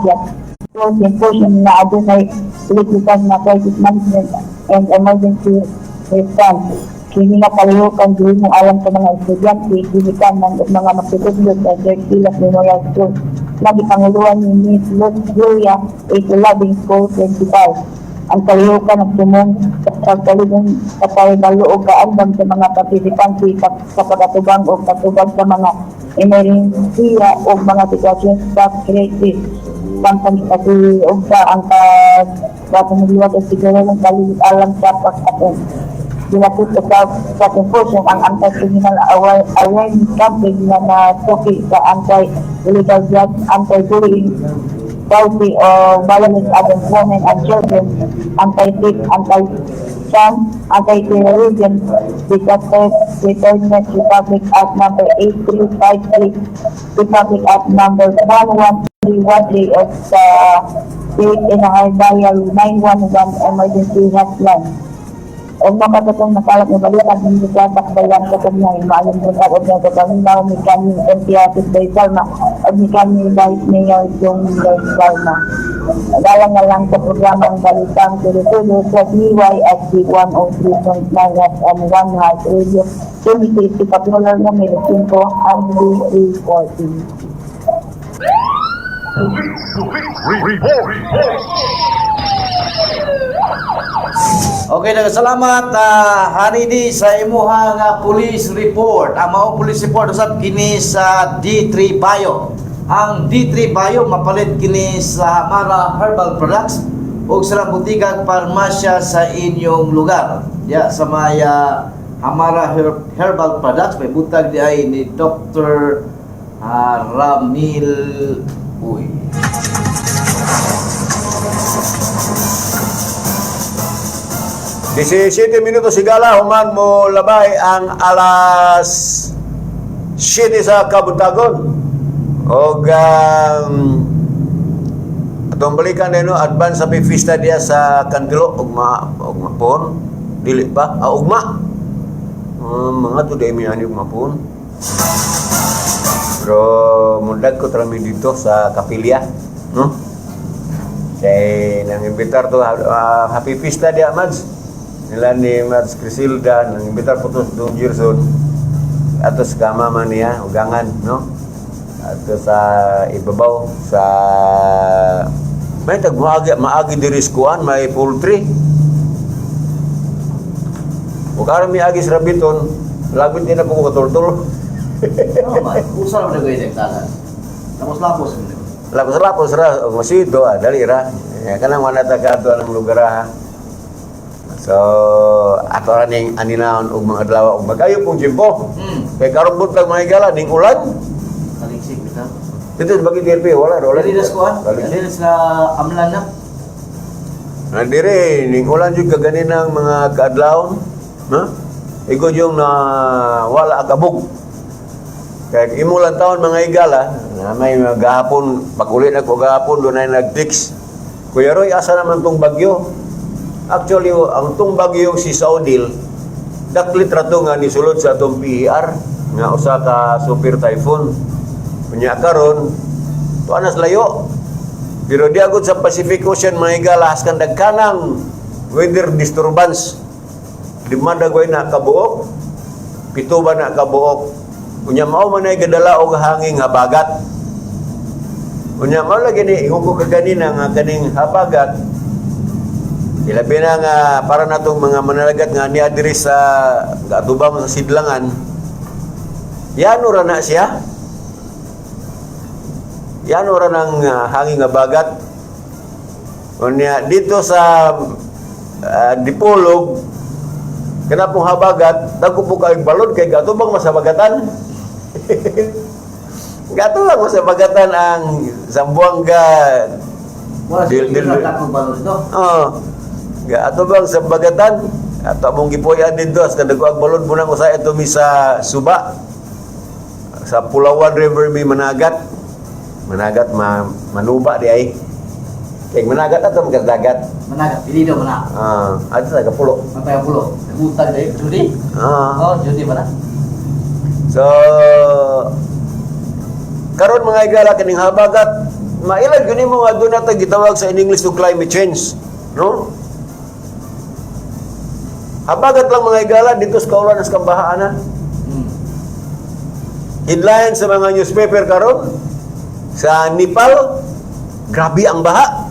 Abyan. So, symposium na adunay political na crisis management and emergency response. Kini nga kalihukan gihimo alang sa mga estudyante gikan ng mga magtutudlo sa Sir Kilas Memorial School na gipanguluhan ni Miss Luz Gloria A. Tulabing, School Principal. Ang kalihukan nagtumong sa pagkaligong sa pahibalo o kaandam sa mga partisipante sa pag-atubang o patubag sa mga emerhensiya o mga sitwasyon sa krisis. Samtang og sa ang pagpapamiliwat o siguro ng kalihit alang sa pag-atong. Ginapit sa symposium ang anti-criminal awareness campaign na natuki sa anti-illegal drugs, anti-bullying, policy or violence against women and children, anti-theft, anti-scam, anti-terrorism, disaster preparedness, Republic Act Number 8353, Republic Act Number 11313 of the State Dial 911 Emergency Hotline. Og makatutong nakalap ng balita dinhi sa Dakbayan sa Kunyay, maayong buntag ug nagpapaminaw ni kami MPR Bay Salma ug ni kami Vice Mayor Jong Salma. Dalang na lang sa programang Balitang Tulo-Tulo sa DYSD 103.9 FM 1 Heart Radio, 26 Popular numero 5, RB 314. Report. Okay, salamat Hanidi sa imuhang police report. Ang mao police report usab kini sa D3 Bio. Ang D3 Bio mapalit kini sa Mara Herbal Products ug sa butikag parmasya sa inyong lugar. Ya sa may Amara Herbal Products may butag di ay ni Dr. Ramil Uy. 17 minutos sigala human mo labay ang alas 7 sa kabuntagon. Og atong balikan din no, advance sa pista diya sa Kandilo ugma ugma pon dili ba? Ah, ugma. Mga to di mi ani ugma pon. Pero mundag ko trami dito sa kapilya, no? Kay nang imbitar to happy pista diya Mads. Nila ni Mads Crisilda nang imbitar po to Dong Gerson. Ato sa mama niya ugangan, no? Ato sa ibabaw sa may tag maagi maagi diri sa kuan may poultry. Ug aron mi agi sa Rabiton, labit din ako katultol. Oh, man. Usa ra man nagay tanan. Lapos-lapos man. Lapos-lapos ra og masido, ah, dali ra. Eh, kanang wala ta kadto ang lugar ha. So, ato ra ning aninahon og mga adlaw og magayo pong tiyempo. Kay karon buntag mga higala ning ulan. Taligsik bitaw. Dito sa Bagay DLP wala wala. Dili na sa kuan. Taligsik. Dili sa amlan na. Na dire ning ulan jud kaganinang mga kaadlawon, ha? Igo yung na wala akabog. Kaya imo lang taon mga higala, na may mga gahapon, pag uli na ko gahapon, doon ay nag-text. "Kuya Roy, asa naman tong bagyo?" Actually, ang tong bagyo si Saudil, daklit ra to nga nisulod sa atong PER, nga usa ka super typhoon. Unya karon, tuwa nas layo. Pero di agad sa Pacific Ocean mga higala, haskan dagkanang weather disturbance. 5 dagway na kabuok, 7 ba na kabuok. Unya mao man ay gadala og hangin nga bagat. Unya mao lagi ni ingon ko kaganina nga kaning habagat ilabi na nga para natong mga manalagat nga niya diri sa atubang sa sidlangan. Yano ra na siya. Yano ra nang hangin nga bagat. Unya dito sa Dipolog kana pong habagat, dagko po kayong balod kay gatubang masabagatan. Gatubang masabagatan ang Zamboanga. Wala Dil- sa takong balon do. Oo. Gatubang sa bagatan. Ato among gipuy-an didto as kadago ang balod mo nang usay ato mi sa Suba. Sa Pulawan River mi managat. Managat ma manuba di ay. Kay managat ato magdagat. Managat dili daw mana. Ah, ato sa kapulo. Mantay ang pulo. Butag dai judi. Ah. Oh, judi ba na? So karon mga igala kaning habagat Mailad gyud nimo nga doon natin gitawag sa in English to climate change, no? Habagat lang, mga higala, dito sa kaulan sa kambahaan na. Headline sa mga newspaper karon sa Nepal, grabe ang baha.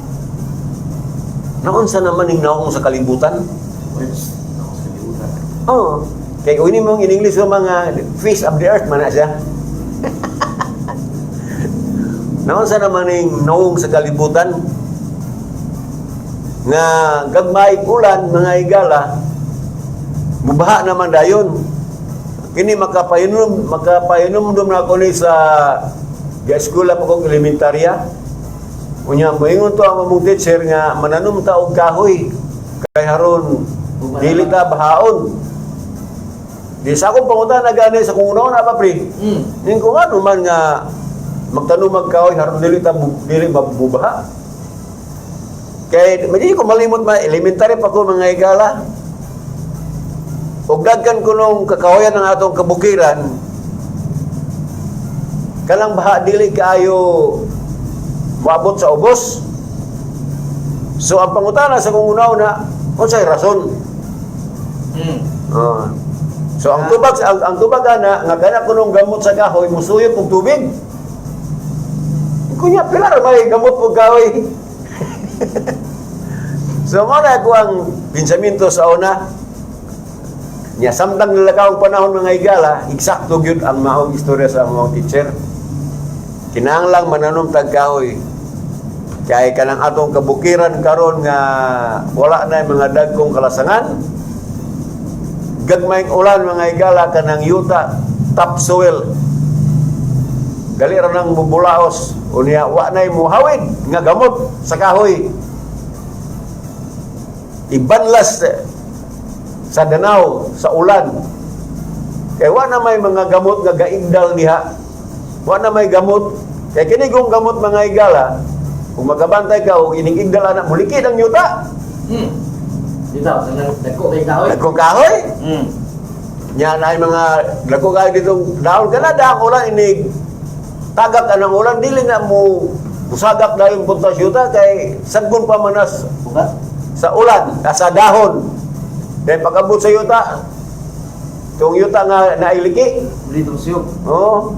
Naunsa naman ning naong sa kalibutan? Words. Ako sa kalibutan. Oo. Kay kung ini mong in English yung mga face of the earth man na siya. Naunsa naman ning naong sa kalibutan nga gagmay ulan, mga higala, mubaha naman dayon? Kini makapainom na ako ni sa ga-eskwela pa kong elementarya. Unya moingon to ang among teacher nga mananom ta og kahoy kay haron dili ta bahaon. Di sa akong pangutana gani sa kung una pa, pre. Ning kung ano man nga magtanom og kahoy haron dili ta dili mabubaha. Kay medyo ko malimot ma elementary pa ko, mga higala. Og daghan ko nung kakahoyan ng atong kabukiran, kanang baha dili kaayo moabot sa ubos. So ang pangutana sa kung una-una, unsay rason? So ang tubag ana nga kana kunong gamot sa kahoy musuyop og tubig. Kunya pila ra may gamot og kahoy? So mo na ako ang pensamento sa una. Nya samtang nilakaw ang panahon, mga higala, eksakto gyud ang maong istorya sa among teacher. Kinahanglang mananom tag kahoy. Kay kanang atong kabukiran karon nga wala na yung mga dagkong kalasangan. Gagmayng ulan, mga higala, kanang yuta, topsoil. Dali ra nang mubulaos. Unya wa nay muhawid nga gamot sa kahoy. Ibanlas sa danaw, sa ulan. Kay wa na may mga gamot nga gaigdal diha. Wa na may gamot. Kay kini kung gamot, mga higala, kung magabantay ka og ining igdal ana, mulikid ang yuta. Dito, dagko kay kahoy. Dagkong kahoy. Nya na mga dagko kahoy dito dahon kana da ang ulan inig tagak anang ulan, dili na mo musagak dayon punta sa yuta kay saggon pa manas Bukat. Sa ulan, ah, sa dahon. Dahil pag-abot sa yuta, itong yuta nga nailiki, Dito siyog. Oo.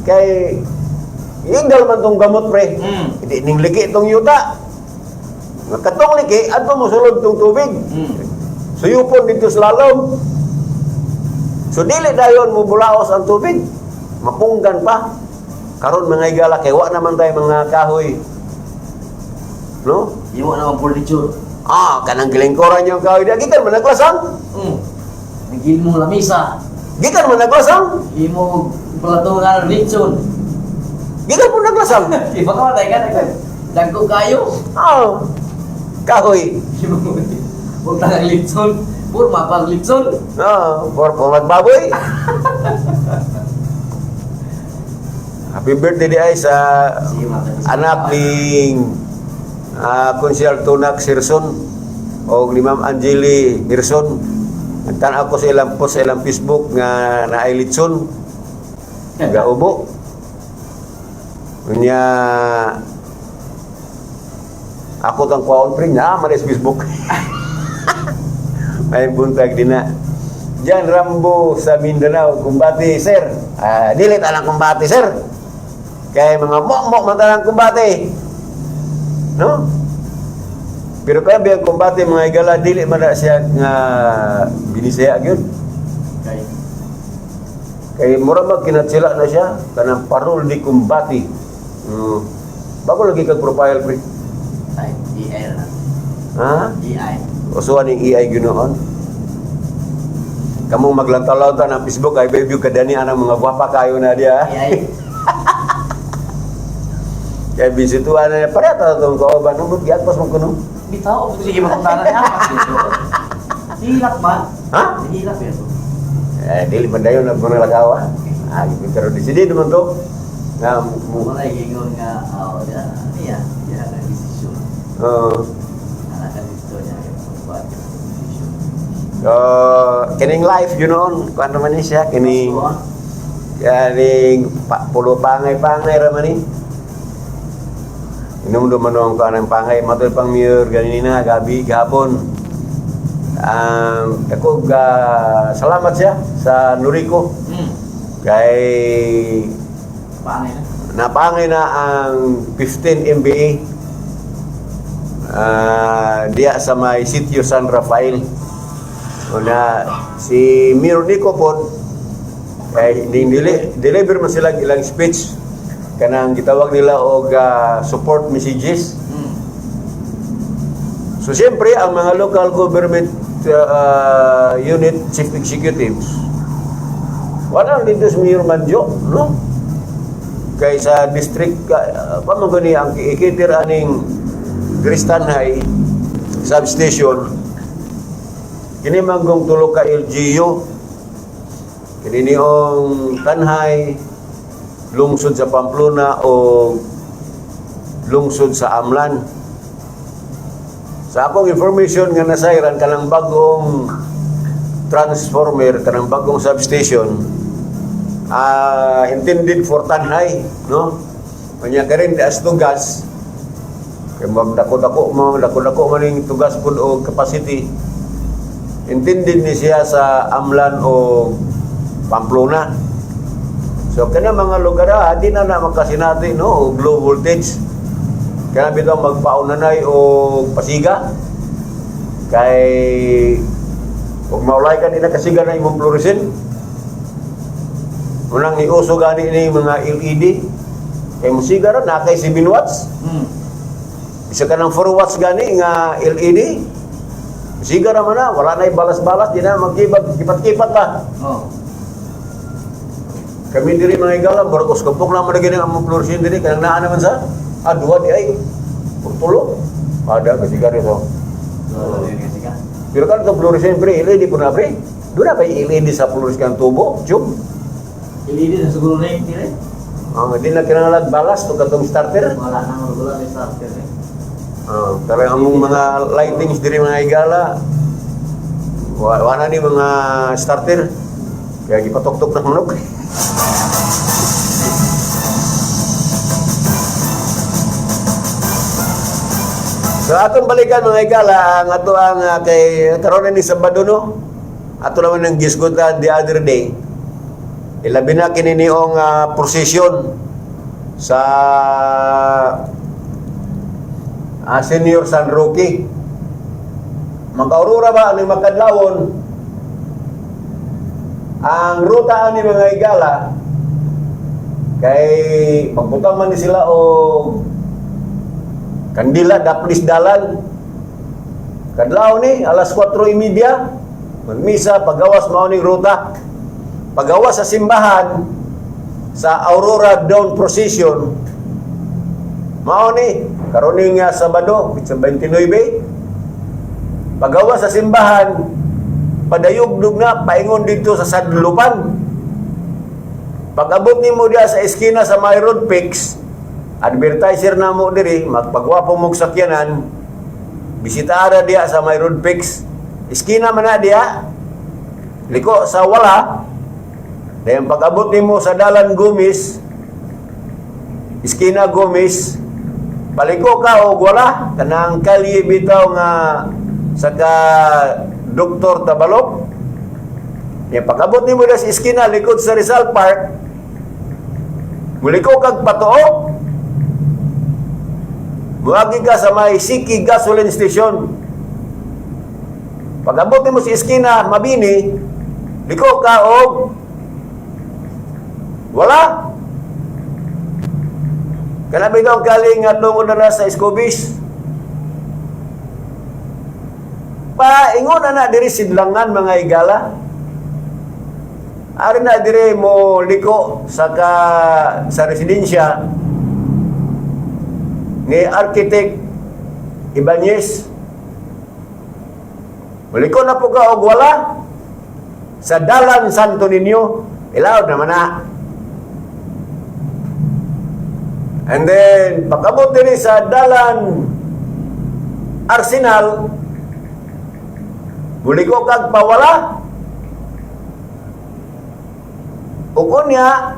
Kay igdal man tong gamot, pre. Hindi ning liki itong yuta. Nga katong liki, adto mo sulod tong tubig. Suyupon dito sa lalom. So dili dayon mo bulaos ang tubig. Mapunggan pa. Karon, mga higala, kay wa naman tayo mga kahoy. No? Iwo na ang furniture. Ah, kanang gilingkoran yung kahoy diya. Gikan man naglasang. Nagilmong lamisa. Gikan man naglasang. Imo plato nga ng lechon. Gikan po naglasang. Di ba ka matay ka? Dagko kayo. Ah. Kahoy. Huwag tayong lechon. Purma pag lechon. Ah, for magbaboy. Happy birthday di ay sa anak ning Konsyal Tunak Sirson o ni Ma'am Angeli Hirson. Nagtan-aw ko sa ilang post sa ilang Facebook nga naay litson. Gaubo. Unya ako tang kuwaon, pre, na man sa Facebook. May buntag din na. Diyan Rambo sa Mindanao, kumbati sir. Ah, dili ta lang kumbati, sir. Kay mga mokmok man talang kumbati. No? Pero kaya ang kumbati, mga higala, dili man na siya nga binisaya gyud. Kay Kay mura mag kinatsila na siya kanang parol di kumbati. Bago lagi kag profile, pre. Ay, EI na. Ha? EI. Usuan ning EI ginoon. Kamong maglantaw ta ng Facebook ay baby kadani anang mga gwapa kayo na diya. EI. Kay bisituan na pareha ta tong kauban nung giagpas man kuno. Bitaw, sige makutana niya. Hilak ba? Ha? Hilak ya to. Eh, dili man dayon na kuno lagawa. Ah, pero di sini naman to. Nga mo Wala gingon nga, oh, ya, niya, ya na desisyon. Anak ka dito niya, buat ka desisyon. Kining life yun noon, kuan naman ni siya kining kaning pa, pulo pangay-pangay ra man ni. Hinumdum man ang kanang pangay matoy pang mayor ganina gabi gahapon. Ako ga salamat siya sa Norico kay Paano na? Napangay na ang 15 MVA diya sa may sitio San Rafael. Una, si Mayor Nico po, kay deliver man sila ilang speech kanang gitawag nila og support messages. So siyempre ang mga local government unit chief executives, wala dito sa Mayor Manjo, no? Kay sa district pa man gani ang ikitir aning Gristanhay substation, kini manggong tulo ka LGU, kini niong Tanjay, lungsod sa Pamplona o lungsod sa Amlan. Sa akong information nga nasayran, kanang bagong transformer, kanang bagong substation, intended for Tanjay, no? Kanya karin as tugas kay magdako-dako mo, dako-dako man ning tugas pud og capacity. Intended ni siya sa Amlan o Pamplona. So kana mga lugar di na na makasinati, no, og low voltage. Kaya bitaw magpaunanay og pasiga kay ug maulay ka nila kasiga na imong fluorescent. Unang iuso gani ni mga LED kay musiga ra na kay 7 watts. Isa ka ng 4 watts gani nga LED. Musiga ra man na, wala na balas-balas, di na magkibag, kipat-kipat pa. Kami diri mga igala, murag uskapok na man na gini ang among fluorescent diri kanang naa naman sa duha di ay. Tulo. Ada kasiga rito. Pero kan ka fluorescent pre, LED po na pre. Doon na pa yung LED sa fluorescent tubo, tube. LED na siguro na yung tire. Ang di na kinahanglan balas to katong starter. Wala nang wala may starter eh. Pero ang among mga lightings diri mga igala, wala ni mga starter. Kaya gipatuktok ng manok. So atong balikan mga igala ang ato ang kay karon ni Sabado, no. Ato naman ang gisgutan the other day. Ilabi na kini niong procession sa Senior San Roque. Mag-aurora ba ang makadlawon? Ang ruta ani mga igala kay magbutang man ni sila og kandila daplis dalan. Kadlaw ni alas 4:30 magmisa, pagawas mao ning ruta. Pagawas sa simbahan sa Aurora Dawn Procession mao ni karon ning Sabado, sa 29. Pagawas sa simbahan, padayugdog na paingon dito sa Sadlupan. Pag-abot nimo diya sa eskina sa may road fix, advertiser na mo diri, magpagwapo mong sakyanan, bisitara diya sa may road fix. Eskina man na diya, liko sa wala. Dayon pag-abot nimo sa Dalan Gomez, eskina Gomez, paliko ka og wala, kanang kalye bitaw nga sa ka Dr. Tabalok. Ya pag-abot nimo diya sa eskina likod sa Rizal Park, muliko kag patuo. Muagi ka sa may Siki Gasoline Station. Pag-abot nimo sa eskina Mabini, liko ka og wala. Kana bitaw ang kaling nga tungo na sa Escobis. Paingon na na diri sidlangan mga igala. Ari na diri mo liko sa ka sa residensya ni Architect Ibanez. Muliko na po ka og wala sa Dalan Santo Niño. Ilaw naman na. And then, pag-abot diri sa Dalan Arsenal, muliko kag pawala. Ug unya,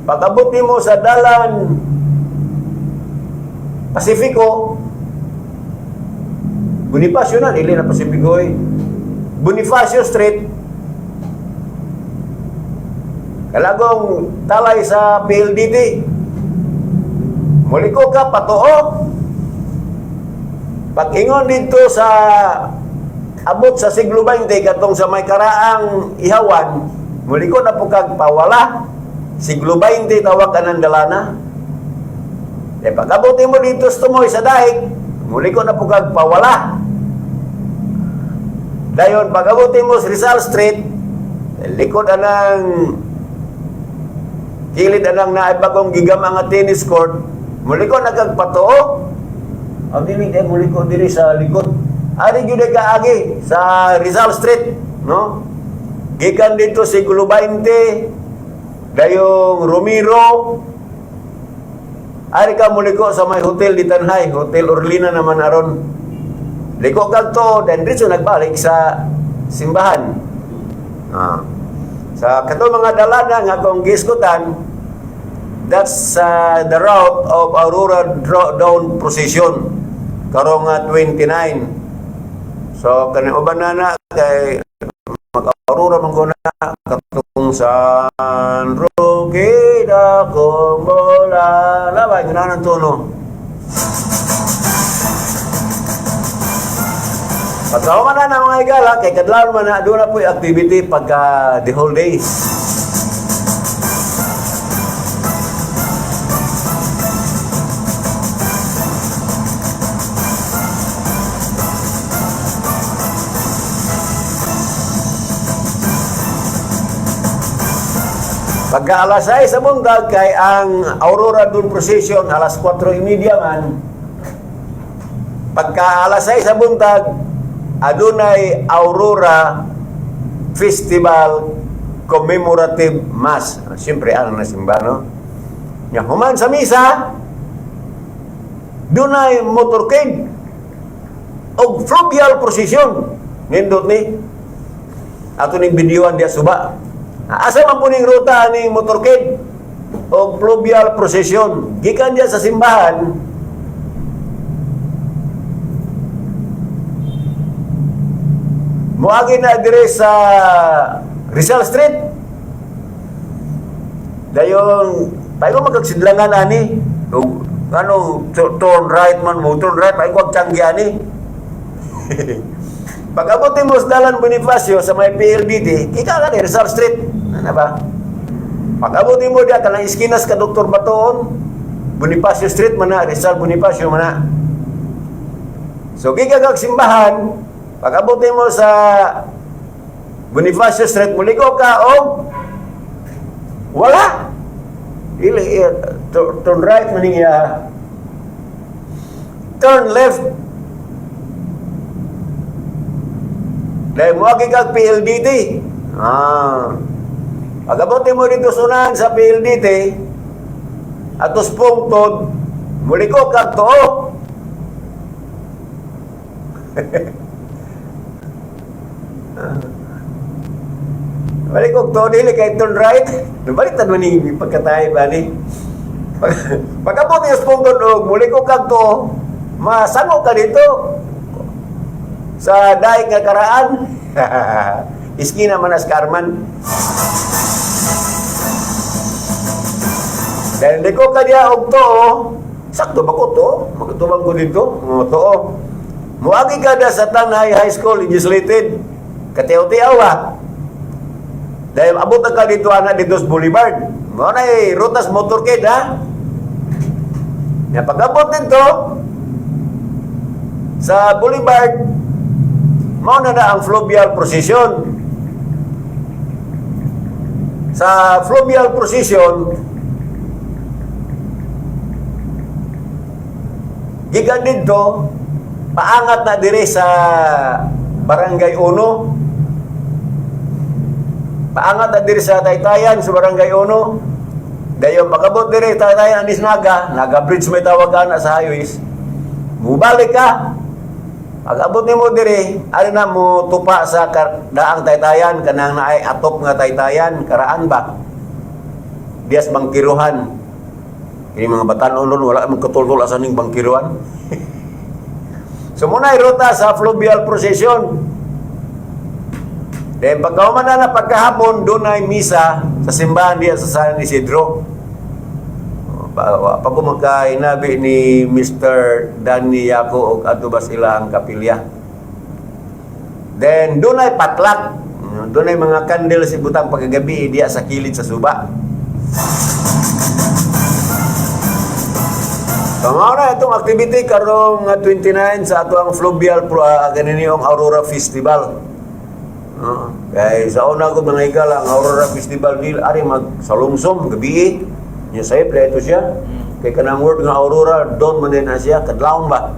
pag-abot nimo sa Dalan Pacifico, Bonifacio na, dili na Pacifico eh. Bonifacio Street, kalagong talay sa PLDT. Muliko ka, patuo. Pag-ingon dito sa abot sa siglo XX, katong sa may karaang ihawan, muliko na po kag pawala. Siglo XX tawag ka ng dalana. Eh, pag-abot mo dito sa tumoy sa dahig, muliko na po kag pawala. Dayon, pag-abot mo sa Rizal Street, likod anang kilid anang naay bagong gigama nga tennis court, muliko na kag patuo. Ang dili eh muliko diri sa likod. Ari gyud ay kaagi sa Rizal Street, no? Gikan dito siglo XX, dayong Romero, ari ka muliko sa may hotel di Tanhay, Hotel Orlina naman aron. Liko kag to, then diretso nagbalik sa simbahan. Ah. Sa kato mga dalana nga akong gisgutan, that's the route of Aurora Dawn Procession karong nga 29. So kani uban na na kay mag-Aurora man ko na katong San Roque dakong bola. Labay ganahan ang tono. Pagka man na mga higala, kay kadlawon man na, doon na po yung activity pagka the whole day. Pagka alas 6 sa buntag, kay ang Aurora Dawn Procession, alas 4:30 man. Pagka alas 6 sa buntag, adunay Aurora Festival Commemorative Mass. Siyempre, ano na simba, no? Nya, human sa misa, dunay motorcade og fluvial procession. Nindot ni. Ato ning videoan diya suba. Asa man po ning ruta ning motorcade og fluvial procession? Gikan diya sa simbahan, moagi na dire sa Rizal Street. Dayon, paingon magkagsidlangan ani. Og ano, turn right man mo, turn right, paingon og tiyanggi ani. Pag abot mo sa Dalan Bonifacio sa may PLDT, ika ka ni Rizal Street. Ano ba? Pag abot mo diya, kanang iskinas ka Dr. Batoon, Bonifacio Street man na, Rizal Bonifacio man na. So, gikan kag simbahan, pag abot mo sa Bonifacio Street, muliko ka og wala. Ili, eh, turn right man niya. Turn left. Dahil mo kag PLDT. Ah. Pag abot mo dito sunahan sa PLDT, atos pungtod, muliko kag tuo. Balik og tuo, dili kay turn right. Baliktad man ni pagkatay ba ni. Pag abot niyo sa pungtod og muliko kag tuo, masango ka dito sa daig nga karaan. Iskina man as Carman. Dahil hindi ko kanya og tuo, sakto ba ko to? Magtubang ko dito, mo tuo. Muagi ka da sa Tanay High School, legislated. Katiyaw-tiyaw ba? Dahil abot na ka dito, ana dito sa Boulevard. Mo na eh, rutas motorcade, ha? Ya, pag-abot dito, sa Boulevard, mao na na ang fluvial procession. Sa fluvial procession, gikan dito, paangat na dire sa Barangay Uno. Paangat na dire sa Taytayan sa Barangay Uno. Dayon pag-abot dire Taytayan anis Naga, Naga Bridge may tawag ana sa highways. Mubalik ka. Pag-abot nimo dire, ano na mo tupa sa daang Taytayan, kanang naay atop nga Taytayan, karaan ba? Dias Bangkiruhan. Kini mga batan-on ron, wala man katultol asa ning bangkiruan. So muna ruta sa fluvial procession. Then pagkahuman na pagkahapon, doon ay misa sa simbahan diya sa San Isidro. Pa ko magkainabi ni Mr. Danny Yaco og adto ba sila ang kapilya. Then doon ay potluck. Doon ay mga candles ibutang pagkagabi diya sa kilid sa suba. So, mao na itong activity karong 29 sa ato ang fluvial pro ganiniyong Aurora Festival. Kay sa una ko mga higala ang Aurora Festival dil ari mag salumsom gabi. Nya sayop ito siya. Kay kanang word nga Aurora dawn man din na siya kadlawon ba.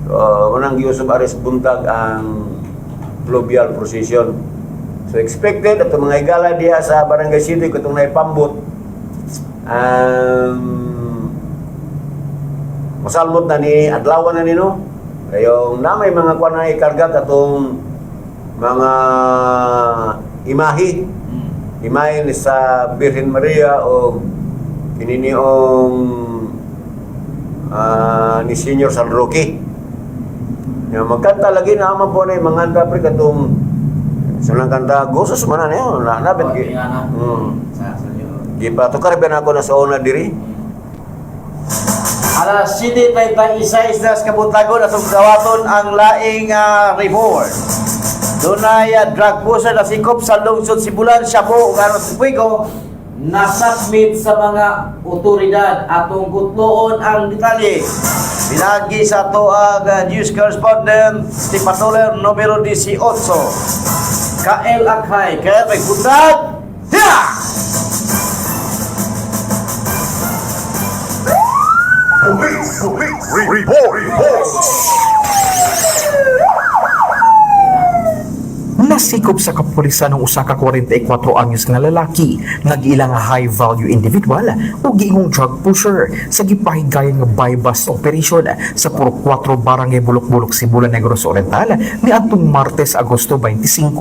So, manang giusab ari sa buntag ang fluvial procession. So expected ato mga higala diha sa Barangay City katong naipambot masalmot na ni adlawan na nino. Kayong na may mga kuan na ikarga katong mga imahi. Imahi ni sa Birhen Maria o kininiong ni Senior San Roque. Ya, magkanta lagi na man po na yung mga pre katong silang kanta gosos man na niya na nabit Oh, gi. nga na. Sa inyo. Gipatukar ba na ako na sa una diri. Alas 7:36 na sa kabuntagon atong dawaton ang laing report. Dunay drug pusher na sikop sa lungsod Sibulan, Shabu ug aros sa Fuego nasubmit sa mga otoridad. Atong gutloon ang detalye. Pinagi sa ato ang news correspondent si Patuler numero 18. Kael Akhay. Kael, may buntag! Yeah! Police Report. Report. Nasikop sa kapulisan ng usa ka 44 anyos nga lalaki nga giila nga high value individual o giingong drug pusher sa gipahigayon nga buy-bust operation sa Purok 4, Barangay Bulok-Bulok, Sibulan, Negros Oriental niadtong Martes, Agosto 25.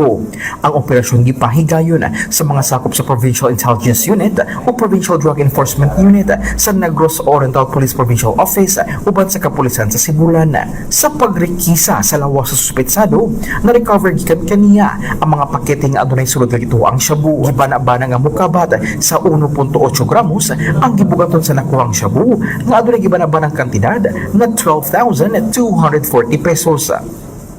Ang operasyon gipahigayon sa mga sakop sa Provincial Intelligence Unit o Provincial Drug Enforcement Unit sa Negros Oriental Police Provincial Office uban sa kapulisan sa Sibulan. Sa pagrekisa sa lawas sa suspetsado, na-recover gikan kaniya ang mga pakete nga adunay sulod nga ang shabu. Gibana-bana nga mukabat sa 1.8 gramos ang gibugaton sa nakuhang shabu nga adunay gibana-banang kantidad nga 12,240 pesos.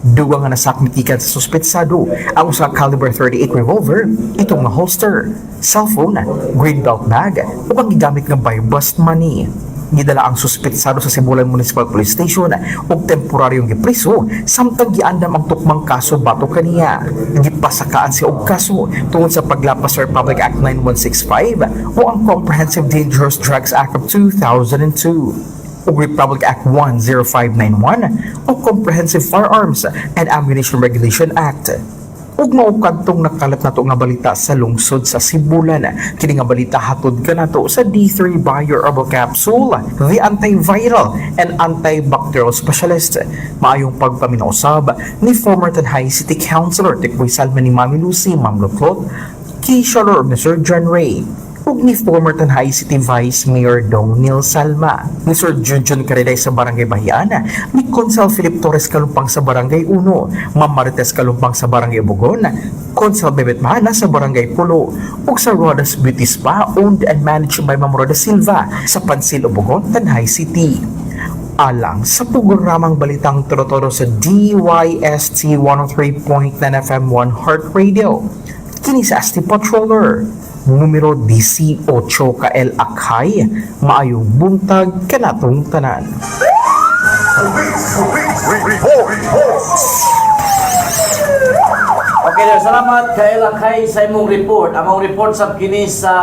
Dugang nga nasakmit gikan sa suspetsado ang usa ka caliber 38 revolver, itong nga holster, cellphone, green belt bag ug ang gigamit nga buy bust money. Gidala ang suspetsado sa Sibulan Municipal Police Station ug temporaryong gipriso samtang giandam ang tukmang kaso batok kaniya. Gipasakaan siya og kaso tungod sa paglapas sa Republic Act 9165 o ang Comprehensive Dangerous Drugs Act of 2002 ug Republic Act 10591 o Comprehensive Firearms and Ammunition Regulation Act. Ug mao kadtong nakalap nato nga balita sa lungsod sa Sibulan. Kini nga balita hatod kanato sa D3 Bio Herbal Capsule, the antiviral and antibacterial specialist. Maayong pagpaminaw usab ni former Tanjay City Councilor Tikboy Salma ni Mami Lucy, Ma'am Lutlot, Keisha Lor, Mr. John Ray, ug ni former Tanjay City Vice Mayor Dong Neil Salma, ni Sir Junjun Cariday sa Barangay Bahian, ni Consel Philip Torres Kalumpang sa Barangay 1, Ma'am Marites Kalumpang sa Barangay Bugon, Consel Bebet Mahana sa Barangay Pulo, ug sa Rodas Beauty Spa owned and managed by Ma'am Roda Silva sa Pansil, Ubugon, Tanjay City. Alang sa programang Balitang Toro-Toro sa DYST 103.9 FM 1 Heart Radio. Kini sa ASTI Patroller, numero 18 KL Akhay, maayong buntag kanatong tanan. Report. Report. Okay, sir, salamat kay Lakay sa imong report. Ang among report sa kini sa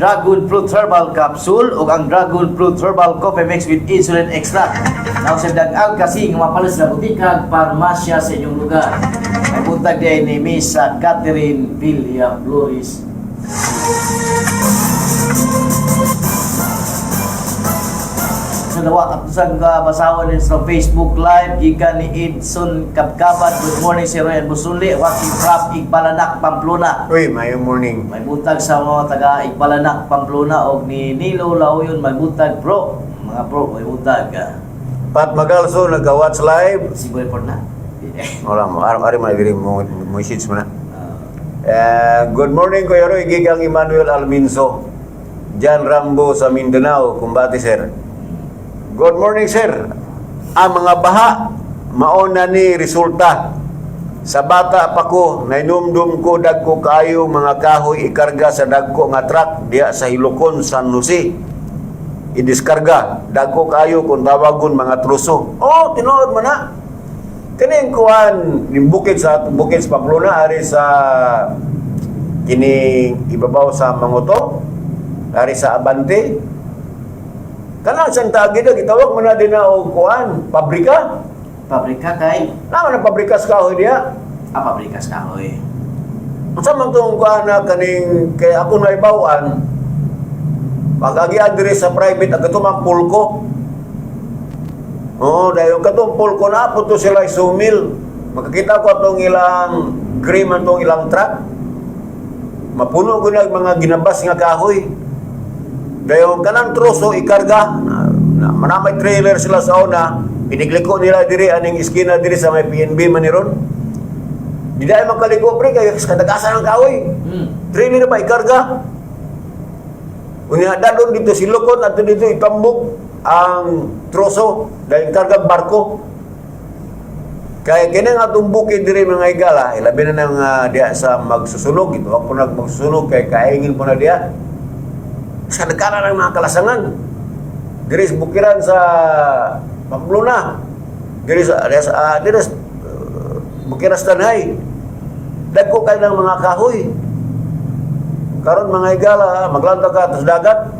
Dragon Fruit Herbal Capsule ug ang Dragon Fruit Herbal Coffee Mix with Insulin Extract. Now sa dag kasi nga mapalit sa butika, parmasya sa inyong lugar. May buntag din ni Miss Catherine Villa Flores. Sa sa dawa at sa basahon din sa Facebook Live gikan ni Edson Kabkabat. Good morning, Sir Roy and Busuli, watching from Igbalanak, Pamplona. Uy, mayong morning. May buntag sa mga taga Igbalanak, Pamplona, og ni Nilo Laoyon, may buntag, bro. Mga bro, may buntag. Pat Magalso nagka-watch live. Si Boy na. Wala mo, araw ari man diri mo message mo na. Ah, Eh, good morning, Kuya Roy, gigang Emmanuel Alminso. Jan Rambo sa Mindanao, kumbati, sir. Good morning, sir. Ang mga baha mao na ni resulta. Sa bata pa ko, nainumdum ko dagko kaayo mga kahoy ikarga sa dagko nga truck diya sa Hilocon, San Jose. Idiskarga, dagko kaayo kung tawagon mga truso. Oh, tinuod man na. Kining kuan ning bukid sa Pamplona, ari sa kining ibabaw sa Mangoto, ari sa Abante. Kanang Santa Agueda gitawag man na din na og kuan, pabrika. Pabrika kay Naman ang pabrika sa kahoy diya. Ah, pabrika sa kahoy. Unsa man tong kuan na kaning kay ako naibaw-an, pag-agian diri sa private ang katong pulko. Oo, dahil katong pulko na po to sila sumil. Makakita ko atong ilang gray man tong ilang truck. Mapuno ko na mga ginabas nga kahoy. Dahil kanang troso ikarga, na, na, may trailer sila sa una, pinigliko nila diri aning iskina diri sa may PNB man ni ron. Di dahil makaliko, pre, kay kadagasan ang kahoy. Trailer pa ikarga. Unya dadon dito si Lukon at dito itambok ang troso dahil kargag barko. Kaya kini nga atong bukid diri, mga igala, ilabi na nang diya sa magsusunog, ito po nag magsusunog kay kaingin po na diya. Sa nagkara ng mga kalasangan. Diri sa bukiran sa Pamplona. Diri sa bukiran sa Tanay. Dagko kay ng mga kahoy. Karon, mga igala, maglanta ka sa dagat.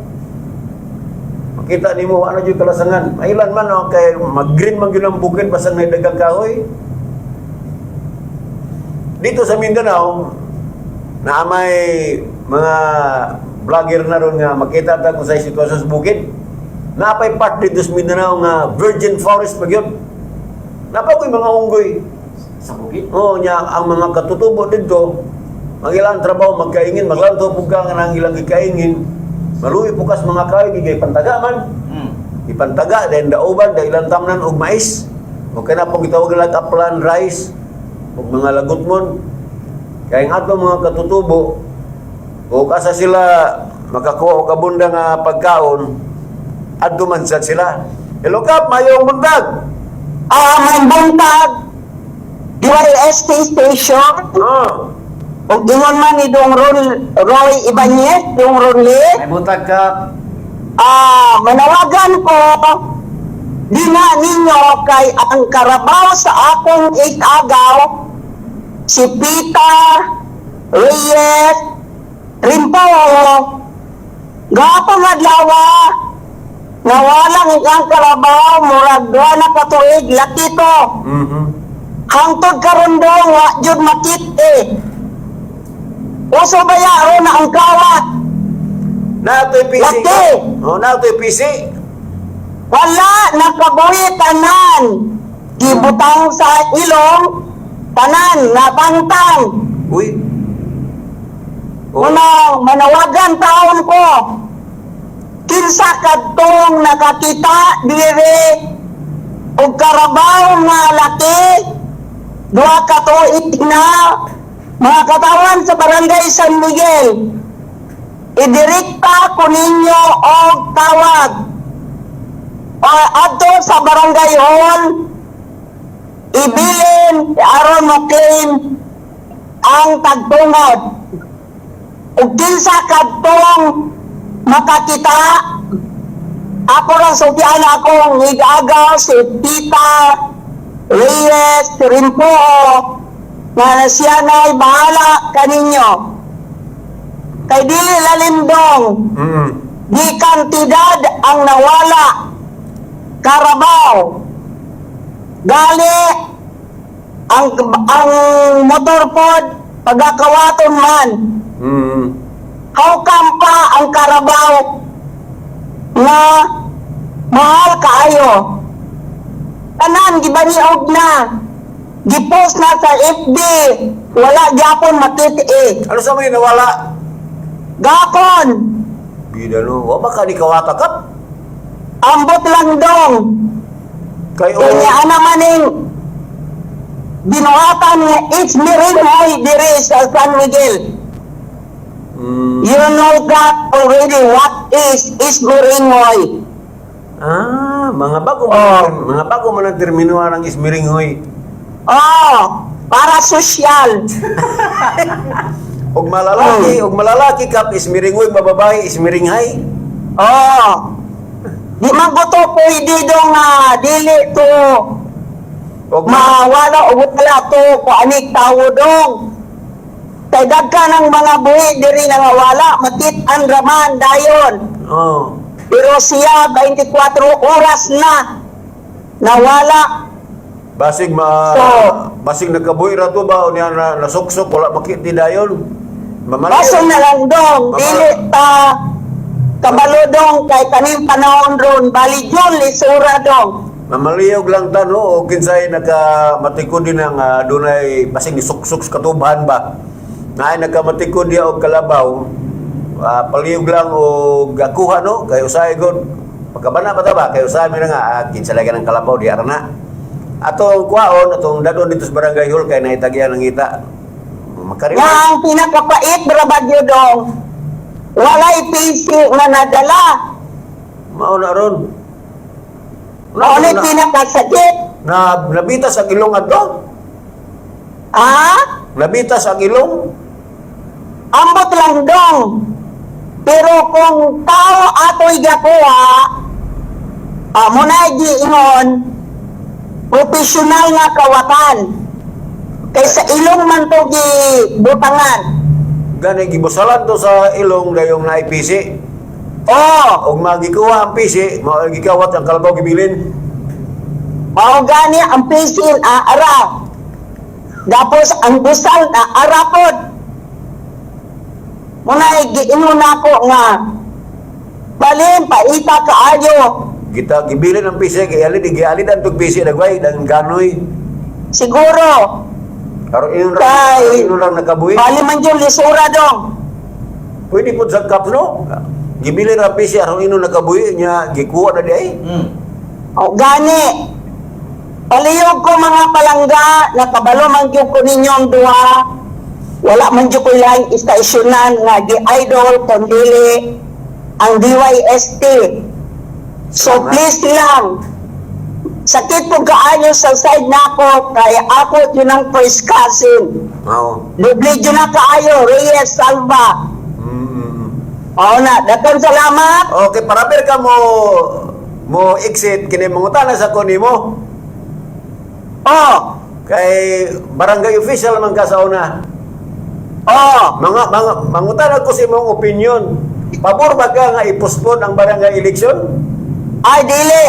Makita nimo ano jud kalasangan. Mailan man oh, kay mag-green man gyud ang bukid basta may dagang kahoy. Dito sa Mindanao, na may mga vlogger na ron nga makita ta kung sa sitwasyon sa bukid. Napay part dito sa Mindanao nga virgin forest pa gyud. Napay ko'y mga unggoy. Sa bukid? Oo, nya ang mga katutubo dito, ang ilang trabaho magkaingin, maglanto pug ka nga ang ilang gikaingin. Maluwi po kas mga kahoy gigay pantaga man. Ipantaga then dauban dahil ilang tamnan og mais. O kana pong gitawag nila upland rice ug mga lagutmon. Kay ang atong mga katutubo o asa sila makakuha og abunda nga pagkaon, adto man sad sila. Hello, Kap, mayong buntag. Ah, may buntag. DYST station. Ug ingon man ni Dong Ron, Roy Ibanez, Dong Ronle. May buntag ka. Ah, manawagan ko dina ninyo kay ang karabaw sa akong ikagaw si Peter Reyes Rimpo gapong adlaw nawalang ang karabaw, murag duha na ka tuig, laki to. Hangtod karon dong wa jud makit-i. Uso baya ron ang kawat? Naa to'y PC. Laki! Oh, naa to'y PC. Wala, nakabuhi tanan. Gibutang sa ilong tanan nabangtang. Uy. Oh. Una, manawagan taon ko. Kinsa kadtong nakakita dire og karabaw nga laki, 2 ka tuig na, mga katawan sa Barangay San Miguel, idirekta ko ninyo og tawag o adto sa barangay hall, ibilin aron mo claim ang tagtungod. Ug kinsa kadtong makakita, ako lang sultian akong higagaw si Tita Reyes Rimpo nga siya na'y bahala kaninyo kay dili lalindong. Di kantidad ang nawala karabaw. Gali ang motor pod pagkakawaton man. How come pa ang karabaw nga Mahal kaayo. Tanan gibaniog na. Gipost na sa FB. Wala gyapon makit-i. Ano sa mga nawala? Gakon. Bida no, wa ba ka ni kawata kap? Ambot lang dong. Kay o Kanya ana maning binuhatan nga it's Mirinhoy diri sa San Miguel. You know that already what is Mirinhoy. Ah, mga bago Oh. man, mga bago man ang termino ang ismiringhoy. Oh, para sosyal. Og malalaki kap ismiringhoy, mababae ismiringhay. Oh. Di man ko to pwede dong dili to Og mawala o wala to kung anik tawo dong. Kay dagka ng mga buhi diri nga wala makit-an raman dayon. Oh. Pero siya 24 oras na nawala. Basig ma So- basig nagkabuhi ra to ba unya na nasuksok wala makiti dayon. Mamalayo. Baso na lang dong, dili ta kabalo dong kay kaning panahon ron bali yun lisura dong. Mamaliyog lang ta no o kinsay naka matikod din ang dunay basig nisuksok sa katubhan ba. Naay nagkamatikod diya og kalabaw. Paliyog lang og gakuha no kay usahay god pagkabana pa ta ba kay usahay mi na nga kinsa lagi ng kalabaw diya ra na. Atong kuwaon atong dadon dito sa barangay hall kay naitagyan ang ngita. Makarima. Nga ang pinakapait brabagyo dong, walay PC nga nadala. Mao na ron. Mao na pinakasakit. Na nabitas ang ilong adto. Ha? Nabitas ang ilong. Ambot lang dong. Pero kung tao ato'y gakuha, amo na giingon, profesional nga kawatan. Kaysa ilong man to gibutangan. Gani gibusalan to sa ilong dayong naay PC. Oh, Og magikuha ang PC, mao gikawat ang kalabaw gibilin. mao gani ang pisil aara. Tapos ang busal na arapod. Muna giingon nako nga balin paita kaayo. Kita gibilin ang PC, gialid gialid ang tug PC dagway dang ganoy. Siguro Aron inon ra Kay- inon lang nakabuhi. bali man yung lisura dong. Pwede pud sa cup no. Gibilin ang PC aron inon nakabuhi nya gikuha na di ay. O gani. Paliyog ko mga palangga, nakabalo man gyud ko ninyong duha. Wala man gyud ko laing istasyonan nga gi-idol kundili ang DYST. So Salamat. please lang. Sakit po kaayo sa side nako kay ako yun ang first cousin. Mao. Doble yun na kaayo, Reyes Salva. Oo na, daghang salamat. Okay, para per ka mo mo exit kini mangutana sa ko nimo. Oh, Kay barangay official man ka sa una. oh. Mga mangutana ko sa imong opinion. Pabor ba ka nga i-postpone ang barangay election? Ay, dili.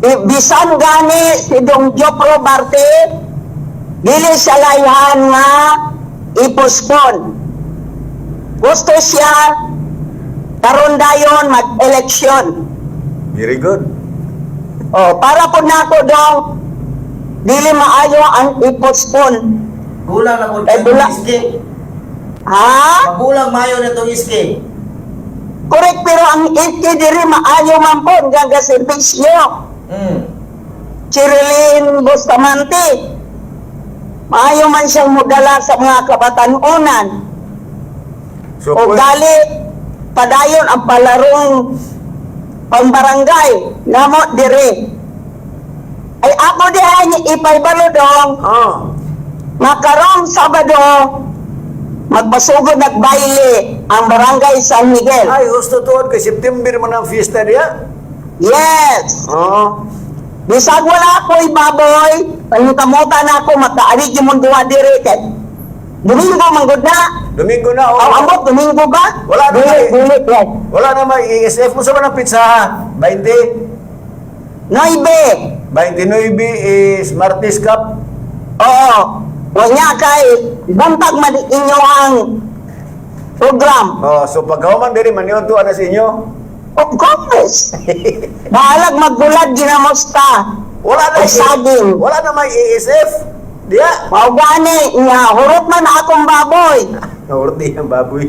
Bisan gani si Dong Jopro Barte, dili siya layhan nga ipospon. Gusto siya karon dayon mag-eleksyon. Very good. O, para po nako dong, dili maayo ang ipospon. Gulang na po Eh, itong iski. Ha? Magulang mayo na itong iski. Correct, pero ang iki diri maayo man po hanggang serbisyo. Chirilin Bustamante. Maayo man siyang mudala sa mga kabatanunan. So, O gali, padayon ang palarong pambarangay namo dire. Ay ako diha ni ipaybalo dong, makarong Sabado, magbasugod nagbayle ang barangay San Miguel. Ay, gusto tuod kay September man ang fiesta diya. Yes! Oo. Bisag wala ako'y baboy, pangitamutan na ako, makaarig yung mundo diri. Kay Domingo man gud na. Domingo na oh. Ang ambot, Domingo ba? Wala na, Dili, eh. dili, yes. Wala na may ESF mo sa man ang pizza ha? 20. Noibe. 29 is Martes Cup. Oo. Wanya kay buntag man inyo ang program. Oh, so pagkahuman diri maniudto ana sa inyo. Of course. Bahalag maggulad ginamos ta. Wala na Og saging. Wala na may ASF. Diya. Mao gani nga hurot man akong baboy. Naurti ang baboy.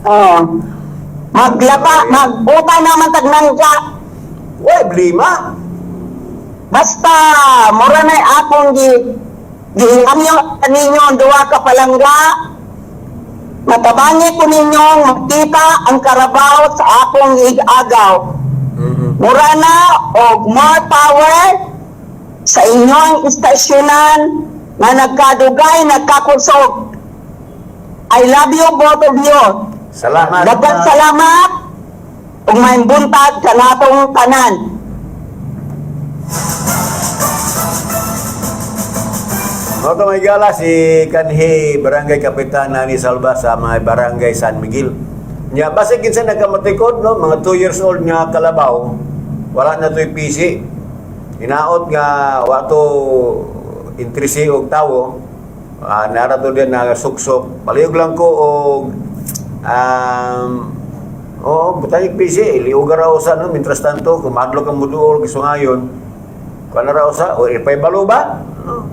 Oh. Maglaba, maguta naman tag nangka. Why blima? Basta mura na akong gihingamyo ninyo ang duha ka palangga. Matabangi ko ninyong makita ang karabaw sa akong igagaw. Mura na og more power sa inyong istasyonan nga nagkadugay, nagkakusog. I love you, both of you. Salamat. Daghang salamat ug maayong buntag kanatong tanan. Mga may gala si kanhi Barangay Kapitan Nani Salva sa mga Barangay San Miguel. Nya basi kinsa nagkamatikod, no, mga 2 years old nga kalabaw, wala na to'y PC. Hinaot nga wato intrisi og tawo, nara to din na suksok. Palihog lang ko og oo, butang yung PC, iliuga ra usa, no, mientras tanto, kumadlok ang muduol, gisungayon. Kuan na ra usa, o ipay balo ba? No.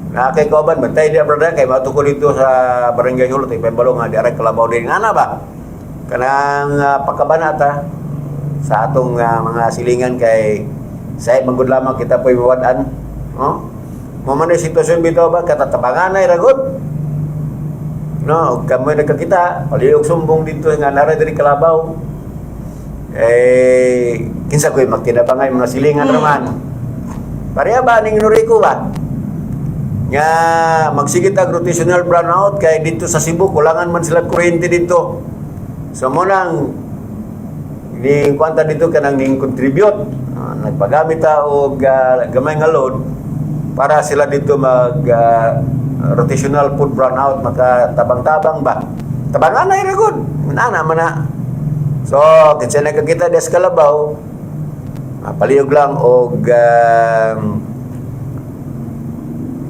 Nakakay kauban, bantay di brother, kay mato ko dito sa Barangay Hulot, ipay balo nga di aray kalabaw din ana ba? Kanang pagkabanata sa atong mga silingan kay sa manggod lamang kita po'y mawad-an. No? Mo man ay sitwasyon bitaw ba katatabangan ay ragot. No, ug kamoy nagkakita, palihog sumbong dito nga nara diri kalabaw. Eh, kinsa ko'y magtinabangay mga silingan raman. Pareha ba ning Noriko ba? Nga magsigit ang rotational brownout kay dito sa Cebu kulangan man sila kuryente dito. So mo nang ning kwanta dito kanang ning contribute. Nagpagamit ta og gamay nga load para sila dito mag rotational food brownout, makatabang-tabang ba. Tabangan na ra gud. Nana man na. So kinsa nagkakita des kalabaw, palihog lang og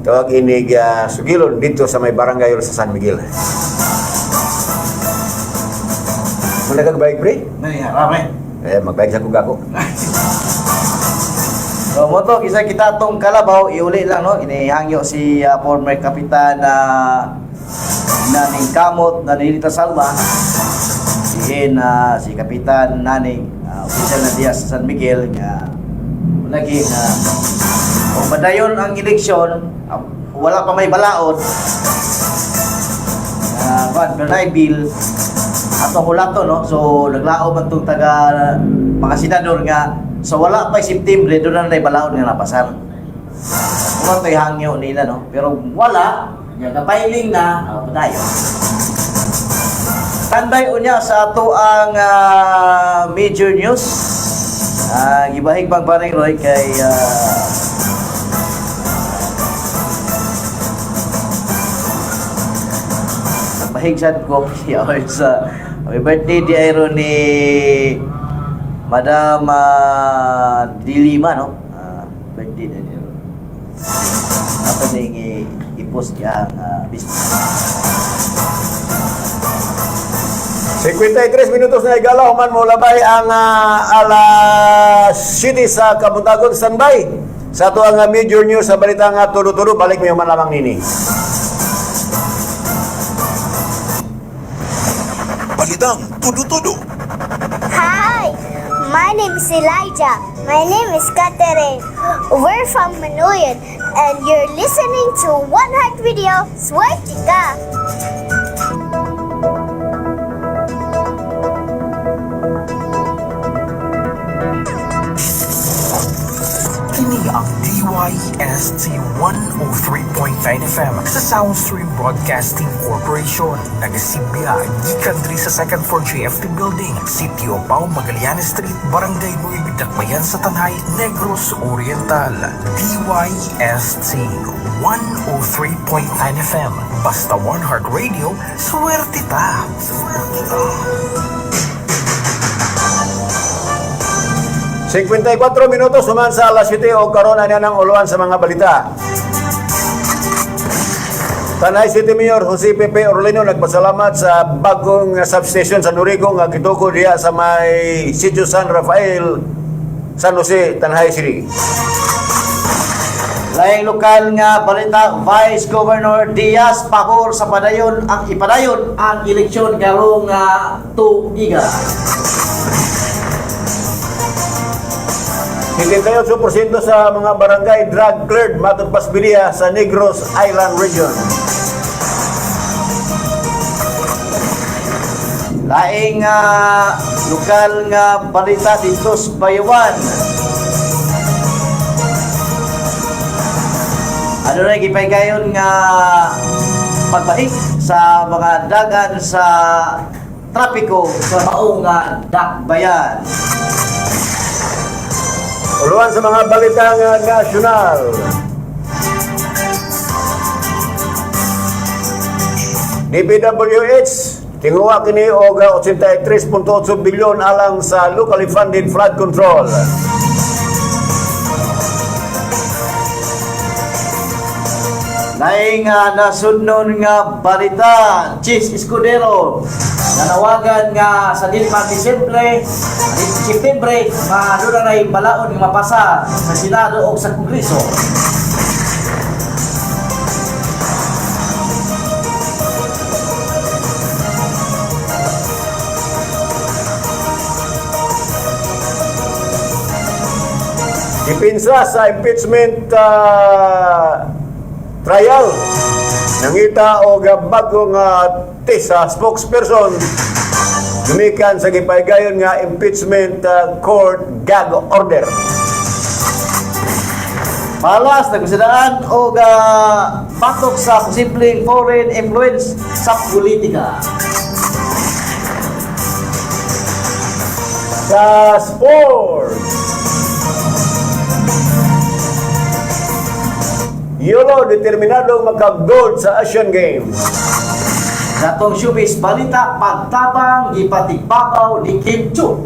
tawag inig sugilon dito sa may barangay sa San Miguel. Mo nagag-bike, pre? Nani, rame. Eh, magbike sa kugako. So mo to kisa kita tong kalabaw iuli lang, no, inihangyo si former kapitan na Naning Kamot na Ninita Salva diin si Kapitan Naning, official na diya sa San Miguel nga lagi na kung padayon ang eleksyon, wala pa may balaod, kuan pero bill atong hulato, no. So naglaom man tong taga mga senador nga so wala pa September doon na nay balaod nga napasar. Kung to'y hangyo nila, no, pero wala nya kapailing na padayon. Standby unya sa ato ang major news. Gibahig bang pareng Roy kay bahig sad ko sa happy birthday di ayro ni Madam Dilima, no? Birthday na niya. Ato ning i-post yang business. 53 minutos na igalaw man mo labay ang alas 7 sa Kabuntagon, standby. Sa ato ang major news sa balita nga tulo-tulo, balik mo man lamang nini. Balitang tudo-tudo. Hi, my name is Elijah. My name is Catherine. We're from Manoyan, and you're listening to One Heart Radio. Swerte ka! Kini ang DYST 103.9 FM sa Soundstream Broadcasting Corporation. Nagasimbiya, gikan diri sa second floor JFT Building, Sitio Pau, Magallanes Street, Barangay Nueva Dakbayan sa Tanay, Negros Oriental. DYST 103.9 FM. Basta One Heart Radio, swerte ta! Swerte ta! 54 minutos human sa alas 7 o karon na ng uluan sa mga balita. Tanay City Mayor Jose Pepe Orlino nagpasalamat sa bagong substation sa Norico nga gitukod diha sa may Sitio San Rafael, San Jose, Tanay City. Laing lokal nga balita, Vice Governor Diaz pabor sa padayon ang ipadayon ang eleksyon karong tuiga. 58% sa mga barangay drug cleared matod pas biliya sa Negros Island Region. Laing lokal nga balita dito sa Bayawan. Ano na gipaygayon nga pagbahik sa mga dagan sa trapiko sa maong nga dakbayan. Uluan sa mga balitang nasyonal. DPWH tinguha kini og 83.8 bilyon alang sa locally funded flood control. Laing nasudnon nga balita, Chis Escudero nanawagan nga sa dili pa Disyembre, Septembre, maaduna na balaod nga mapasa sa Senado o sa Kongreso. Dipinsa sa impeachment trial. Nangita og bagong test sa spokesperson gumikan sa gipaygayon nga impeachment court gag order. Malas nagkusidaan og batok sa posibleng foreign influence sa politika. Sa sports, Yolo determinado maka-gold sa Asian Games. Datong showbiz balita, pagtabang gipatigbabaw ni Kim Chu.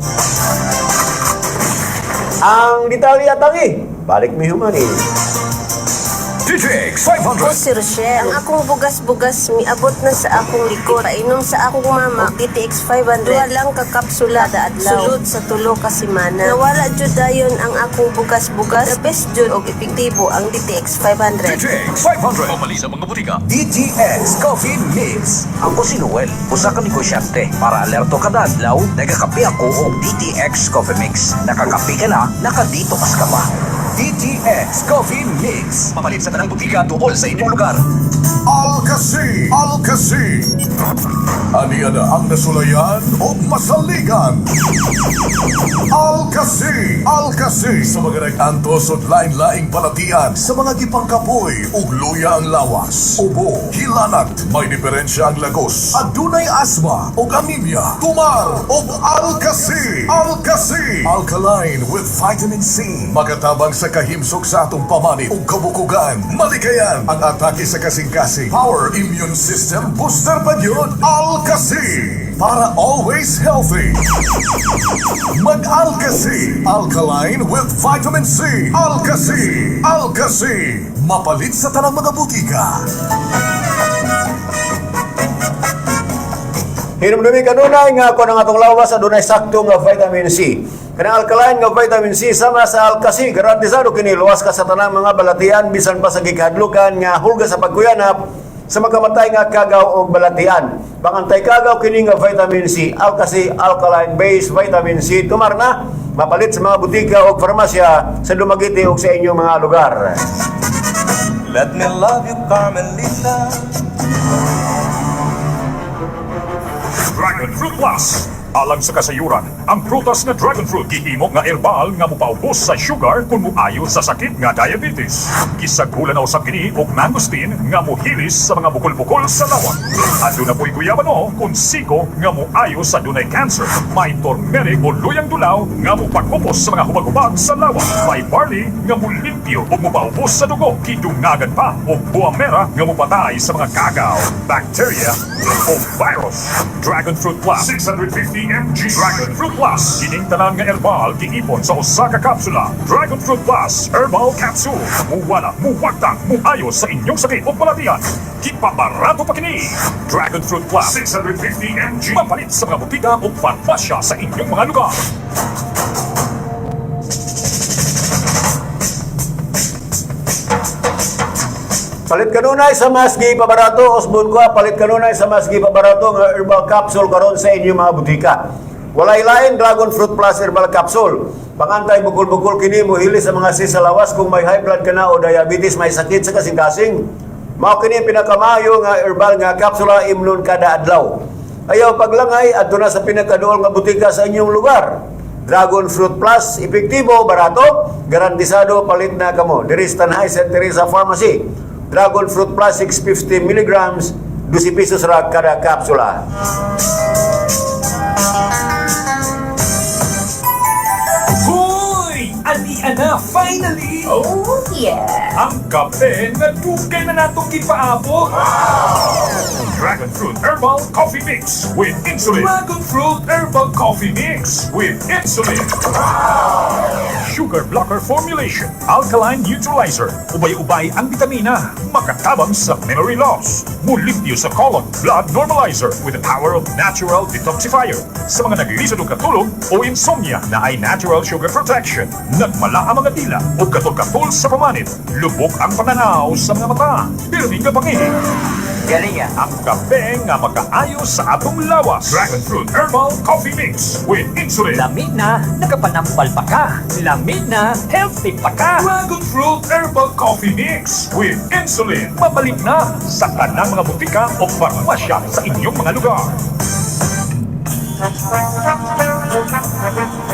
Ang detalye atangi, balik mi humani. DJX 500. O si Rochelle, ang akong bugas-bugas miabot na sa akong likod. Painom sa akong mama og DTX 500. Duha lang ka kapsula da adlaw. Sulod sa tulo ka semana. Nawala jud dayon ang akong bugas-bugas. The best jud og epektibo ang DTX 500. DJX 500. Pamali sa mga butika. DTX Coffee Mix. Ako si Noel, usa ka negosyante. Para alerto kada adlaw, nagakape ako og DTX Coffee Mix. Nakakape ka na, nakadetox ka pa. DTX Coffee Mix. Papalit sa tanang butika duol sa inyong lugar. Alkasi, Alkasi. Aniya na ang nasulayan o masaligan. Alkasi, Alkasi. Sa mga nag-antos o lain-laing balatian, sa mga gipangkapoy ug luya ang lawas, ubo, hilanat, may diferensya ang lagos, adunay asma ug anemia, tumar og Alkasi, Alkasi. Alkaline with vitamin C. Makatabang sa kahimsog sa atong pamanit ug kabukugan, malikayan ang atake sa kasing-kasing. Power immune system booster pa yun. Alkasi. Para always healthy. Mag-Alkasi. Alkaline with vitamin C. Alkasi. Alkasi. Mapalit sa tanang mga butika. Hinumdumi kanunay nga kon ang atong lawas adunay sakto nga vitamin C. Kanang alkaline nga vitamin C sama sa Alkasi, garantisado kini luwas ka sa tanang mga balatian bisan pa sa gikahadlukan nga hulga sa pagkuyanap sa makamatay nga kagaw og balatian. Pangantay kagaw kini nga vitamin C, Alkasi alkaline based vitamin C tumar na mapalit sa mga butika o farmasya sa Dumaguete o sa inyong mga lugar. Let me love you, Carmelita. Dragon Fruit Plus. Alang sa kasayuran, ang prutas nga dragon fruit gihimo nga herbal nga mupaubos sa sugar kung muayo sa sakit nga diabetes. Gisagulan na usab kini og mangosteen nga muhilis sa mga bukol-bukol sa lawak. Aduna po'y guyabano kung siko nga muayo sa dunay cancer. May turmeric o luyang dulaw nga mupagupos sa mga hubag-hubag sa lawak. May barley nga mulimpyo ug mupaubos sa dugo. Kidungagan pa og buamera nga mupatay sa mga kagaw, bacteria o virus. Dragon Fruit Plus 650 650 mg. Dragon Fruit Plus. Kining tanan nga herbal giipon sa usa ka kapsula. Dragon Fruit Plus Herbal Capsule. Muwala, muwagtang, muayo sa inyong sakit o balatian. Gipabarato pa kini. Dragon Fruit Plus 650 mg. Mapalit sa mga butika o farmasya sa inyong mga lugar. Palit kanunay sa mas gipabarato, Osbon ko, palit kanunay sa mas gipabarato nga herbal capsule karon sa inyong mga butika. Walay lain Dragon Fruit Plus Herbal Capsule. Pangantay bukol-bukol kini mohili sa mga cyst sa lawas kung may high blood ka na o diabetes, may sakit sa kasing-kasing. Mao kini ang pinakamaayo nga herbal nga kapsula imnon kada adlaw. Ayaw paglangay adto na sa pinakaduol nga butika sa inyong lugar. Dragon Fruit Plus, epektibo, barato, garantisado, palit na kamo. Diri sa Tanay St. Teresa Pharmacy. Dragon Fruit Plus 650 milligrams, 12 pesos ra kada kapsula. Hoy! Ani na, finally! Oh, yeah! Ang kape nga dugay na natong gipaabot. Dragon Fruit Herbal Coffee Mix with insulin. Dragon Fruit Herbal Coffee Mix with insulin. Sugar blocker formulation, alkaline neutralizer, ubay-ubay ang bitamina, makatabang sa memory loss, mulimpyo sa colon, blood normalizer with the power of natural detoxifier. Sa mga naglisod og katulog o insomnia na ay natural sugar protection, nagmala ang mga dila o katol-katol sa pamanit, lubok ang pananaw sa mga mata, pirmi nga pangihi. Galing ah. Ang kape nga makaayo sa atong lawas. Dragon Fruit Herbal Coffee Mix with insulin. Lami na, nakapanampal pa ka. Lami na, healthy pa ka. Dragon Fruit Herbal Coffee Mix with insulin. Mapalit na sa tanang mga butika o farmasya sa inyong mga lugar.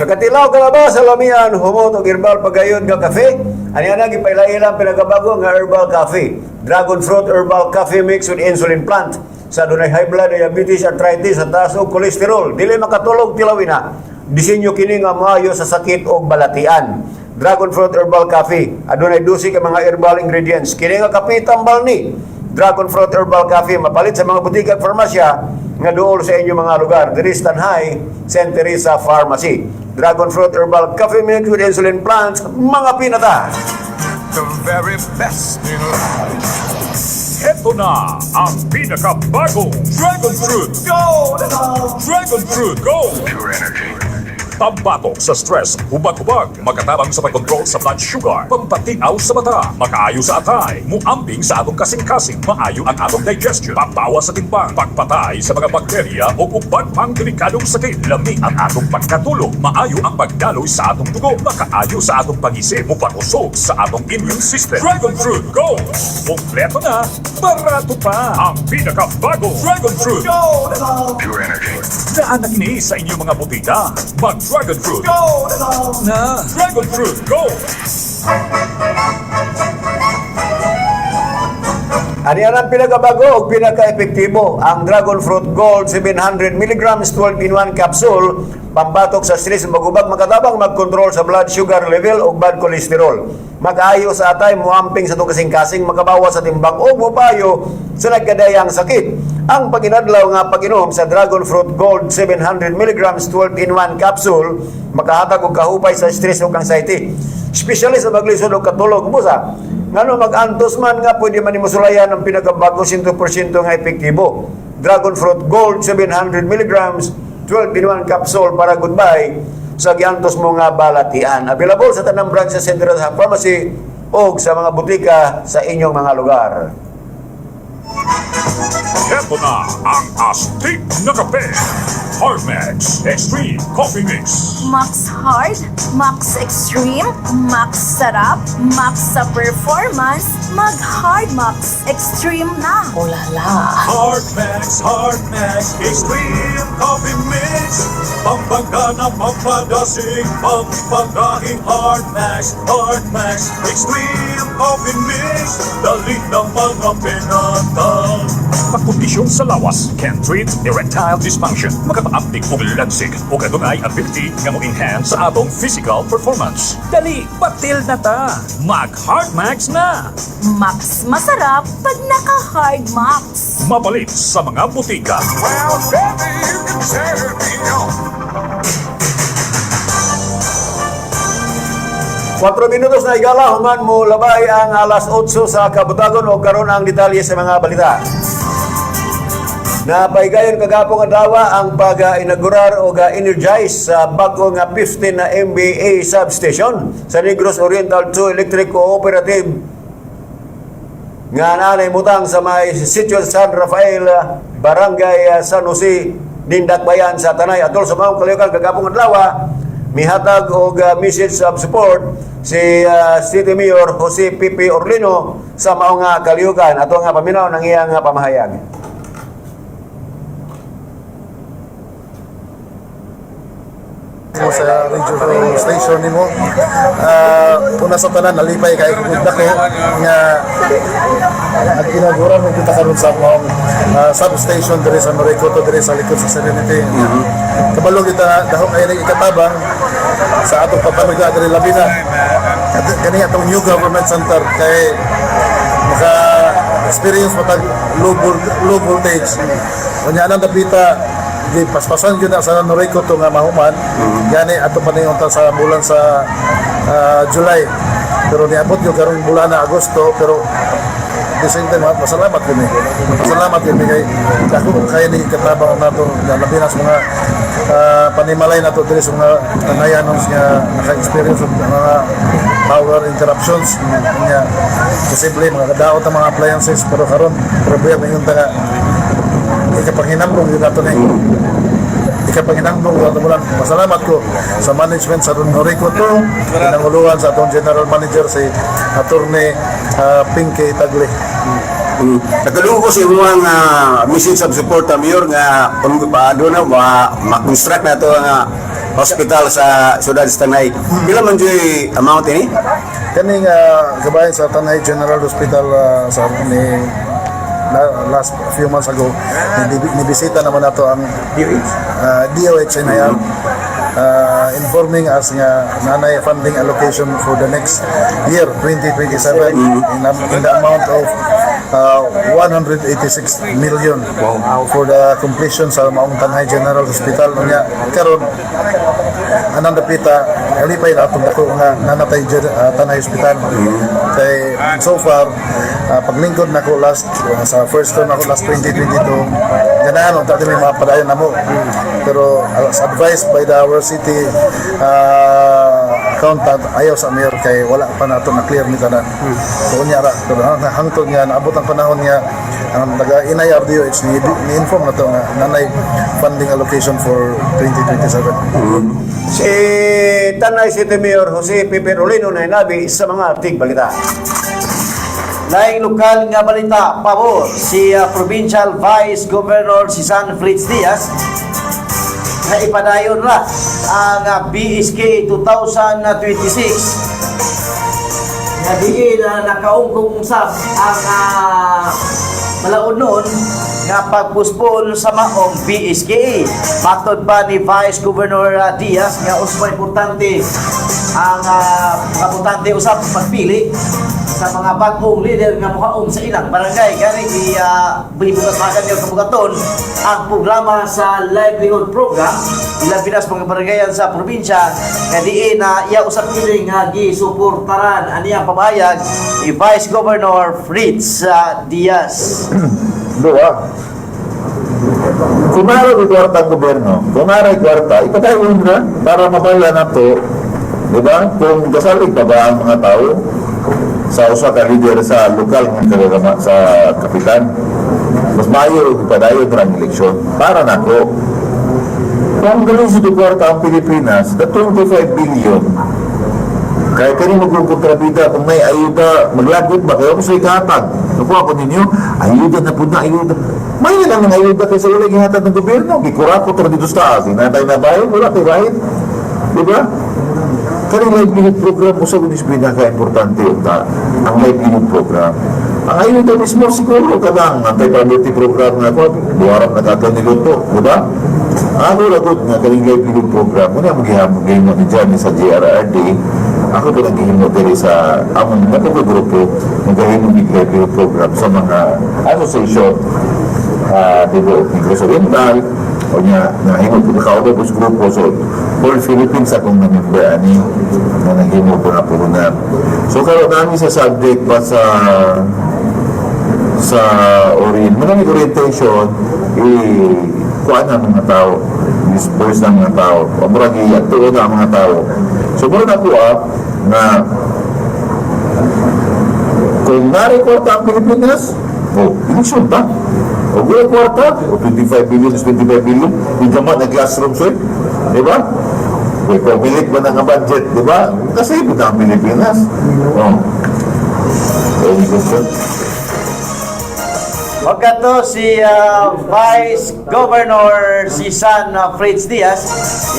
Nakatilaw ka na ba sa lamian, humot og herbal pagayon nga kafe? Ani ana gipaila-ila ang pinakabago nga herbal coffee. Dragon Fruit Herbal Coffee Mix with Insulin Plant. Sa dunay high blood, diabetes, arthritis, at taas og kolesterol. Dili makatulog tilawin na. Disenyo kini nga maayo sa sakit og balatian. Dragon Fruit Herbal Coffee. Adunay 12 ka mga herbal ingredients. Kini nga kape tambal ni Dragon Fruit Herbal Coffee mapalit sa mga butika at farmasya nga duol sa inyong mga lugar. Diri sa Tanay, St. Teresa Pharmacy. Dragon Fruit Herbal Coffee Mix with Insulin Plants, mga pinata. The very best in life. Heto na ang pinakabagong Dragon Fruit Gold! Dragon Fruit Gold! Pure energy. Pambatok sa stress, hubag-hubag, makatabang sa pagkontrol sa blood sugar, pampatinaw sa mata, makaayo sa atay, muambing sa atong kasing-kasing, maayo ang atong digestion, pabawas sa timbang, pagpatay sa mga bakterya o uban pang delikadong sakit, lami ang atong pagkatulog, maayo ang pagdaloy sa atong dugo, makaayo sa atong pag-isip, mupakusog sa atong immune system. Dragon Fruit Gold! Kompleto na, barato pa! Ang pinakabago, Dragon Fruit Pure energy. Naa na kini sa inyong mga butika. Mag Dragon Fruit na Dragon Fruit Gold! Ani ang pinakabago o pinaka-epektibo, ang Dragon Fruit Gold 700 mg 12 in 1 capsule, pambatok sa stress, magubag, makatabang, magkontrol sa blood sugar level o bad cholesterol. Mag-ayo sa atay, muamping sa itong kasing-kasing, makabawas sa timbang o mupayo sa nagkadayang sakit. Ang paginadlaw nga pag-inom sa Dragon Fruit Gold 700 mg 12 in 1 capsule, makahatag og kahupay sa stress ug anxiety. Specialist sa maglisod og katulog mo sa ngano mag-antos man nga pwede man nimo sulayan ang pinakabago 100% nga epektibo. Dragon Fruit Gold 700 mg 12 in 1 capsule para goodbye sa giantos mo nga balatian. Available sa tanang branch sa Central Pharmacy o sa mga butika sa inyong mga lugar. Heto na ang astig na kape. Hardmax Extreme Coffee Mix. Max Hard, Max Extreme, Max Sarap, Max sa Performance, mag Hard Max Extreme na. Oh la la. Hardmax, Hardmax Extreme Coffee Mix. Pampagana, pampadasig, pampagahi. Hardmax, Hardmax Extreme. Coffee Mix. Dali ng mga penata. Pagkondisyon sa lawas can treat erectile dysfunction, makapaaptik og lansig ug adunay ability nga mo-enhance sa atong physical performance. Dali, batil na ta. Mag Hard Max na. Max masarap pag naka-Hard Max. Mapalit sa mga butika. Well, baby, you can tear me off. 4 minutos na, higala, human mo labay ang alas 8 sa kabutagon o karon ang detalye sa mga balita. Napaygayon kagapong adlaw ang pag-inaugurar o energize sa bag-o nga 15 na MVA substation sa Negros Oriental 2 Electric Cooperative nga naanay mutang sa may Sitio San Rafael, Barangay San Jose, Nindakbayan sa Tanay. Atol sa maong kalihukan kagapong adlaw, mihatag og message of support si City Mayor Jose Pipi Orlino sa maong kalihukan. Ato nga paminaw ng iyang pamahayag. Mo sa radio station nimo. Una sa tanan, nalipay kay kog dako nga nag-inaugural mo kita karon sa maong substation diri sa Noreco 2, diri sa likod sa Serenity. Kabalo kita dako kay ning ikatabang sa atong papanuga diri, labi na kani atong new government center, kay maka experience matag low voltage. Unya nang dapita gipaspasan gyud na sa Noreco 2 nga mahuman. Gani ato pa ta sa bulan sa July, pero niabot gyud karong bulan na Agosto. Pero at the same time, masalamat kami kay dako kay ni katabang nato, labi na sa mga panimalay nato diri sa mga Tanayanons nga naka-experience og mga power interruptions nga posible mga kadaot ang mga appliances. Pero karon problema yung ta nga ikapanginambong yun nato ni ikapanginambong nato mo lang. Masalamat ko sa management sa Noreco 2, pinanguluhan sa atong general manager, si Attorney Pinky Tagle. Nagkalugo ko sa imong message of support, Mayor, nga kung paano na ma-construct na ito ang hospital sa siyudad sa Tanay. Pila man juy amount ini? Kaning kabahin sa Tanay General Hospital, sa ni last few months ago nibisita naman nato ang DOH, DOH NIR, informing us nga nanay funding allocation for the next year, 2027, in the amount of 186 million for the completion sa maong Tanay General Hospital. Unya karon anang dapita kalipay na atong dako nga nanatay Tanay Hospital, kay so far paglingkod nako last sa first term ako last 2022, ganahan unta may mga padayon namo, pero as advised by the our city accountant, ayaw sa mayor kay wala pa nato na clear ni tanan. So unya ra, pero hangtod nga naabot ang panahon nga ang taga NIR DOH ni inform na to nga nanay funding allocation for 2027. Si Tanay City Mayor Jose Pipe Rolino na hinabi sa mga tigbalita. Laing lokal nga balita, pabor si Provincial Vice Governor si San Fritz Diaz na ipadayon ra ang BSK 2026 nga diin na nakaungkong usab ang malaon noon nga pagpuspon sa maong BSKA. Matod pa ni Vice Governor Diaz nga usbay importante ang mga botante usab pagpili sa mga bagong leader nga mukaon sa ilang barangay. Gani i uh, niyo kabugaton ang programa sa livelihood program ilabi na sa mga barangayan sa probinsya nga diin na iya usab kini nga gisuportaran. Ani ang pamahayag ni Vice Governor Fritz Diaz. Dua. Kung naroon kwarta ang gobyerno, kung naroon kwarta, ipadayon na para mabala na to, di ba? Kung kasalig pa ba ang mga tao sa usa ka leader sa lokal nga kagagama sa kapitan, mas maayo ipadayon ra ang eleksyon para nako. Kung galing sa kwarta ang Pilipinas, the 25 billion, kaya kani magkukontrabida kung may ayuda, maglagot ba kayo kung sa ikahatag? Nakuha ko ninyo, ayuda na po na ayuda. May na lang ng ayuda kaysa wala gihatag ng gobyerno. Gikurakot ra dito sa taas. Hinatay na bahin, wala kay bahin. Di ba? Kaning livelihood program, usa ko is pinaka-importante unta ang livelihood program. Ang ayaw daw mismo siguro kanang anti-poverty program nga ko, buharap na kato niluto, di ba? Ako ragot nga kaning livelihood program, muna mo gihamo gihimo ni Johnny sa GRRD, ako pa naghihimo diri sa among mga grupo, nagahimo mig livelihood program sa mga association dito Negros Oriental, o niya nahimo po nakaubay po sa grupo, so all Philippines akong na-member ani na naghimo po na puhunan. So karon nami sa subject pa sa orient, manamig orientation, i kuan ang mga tao, disperse ang mga tao, o murag i-tuon ang mga tao. So murag ako na kung nari kwarta ang Pilipinas, oh, eleksyon ta. O wala kwarta, o 25 billion is 25 billion, yung gamat na classroom, sir. Di ba? Kung pamilit ba na nga budget, di ba? Kasi ito na ang Pilipinas. Oh. Any question? Pagkato si Vice Governor si San Fritz Diaz,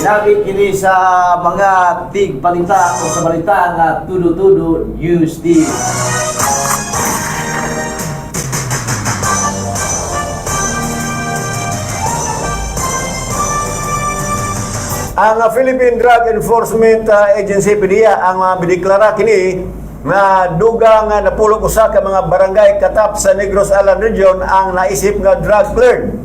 inabi kini sa mga tig balita o sa balita nga Tudo-Tudo News TV. Ang Philippine Drug Enforcement Agency PDEA ang bideklara kini nga dugang nga napulog usa ka mga barangay katap sa Negros Island Region ang naisip nga drug cleared.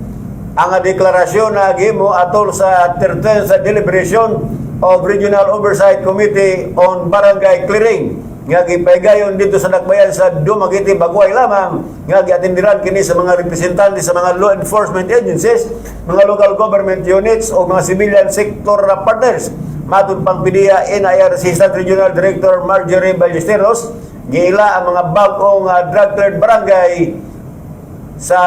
Ang deklarasyon na gihimo atol sa 13th deliberation of Regional Oversight Committee on Barangay Clearing nga gipaygayon dito sa Dakbayan sa Dumaguete, Baguay lamang, nga giatendiran kini sa mga representante sa mga law enforcement agencies, mga local government units o mga civilian sector partners. Matud pang PDEA NIR Assistant Regional Director Marjorie Ballesteros, giila ang mga bag-ong drug cleared barangay sa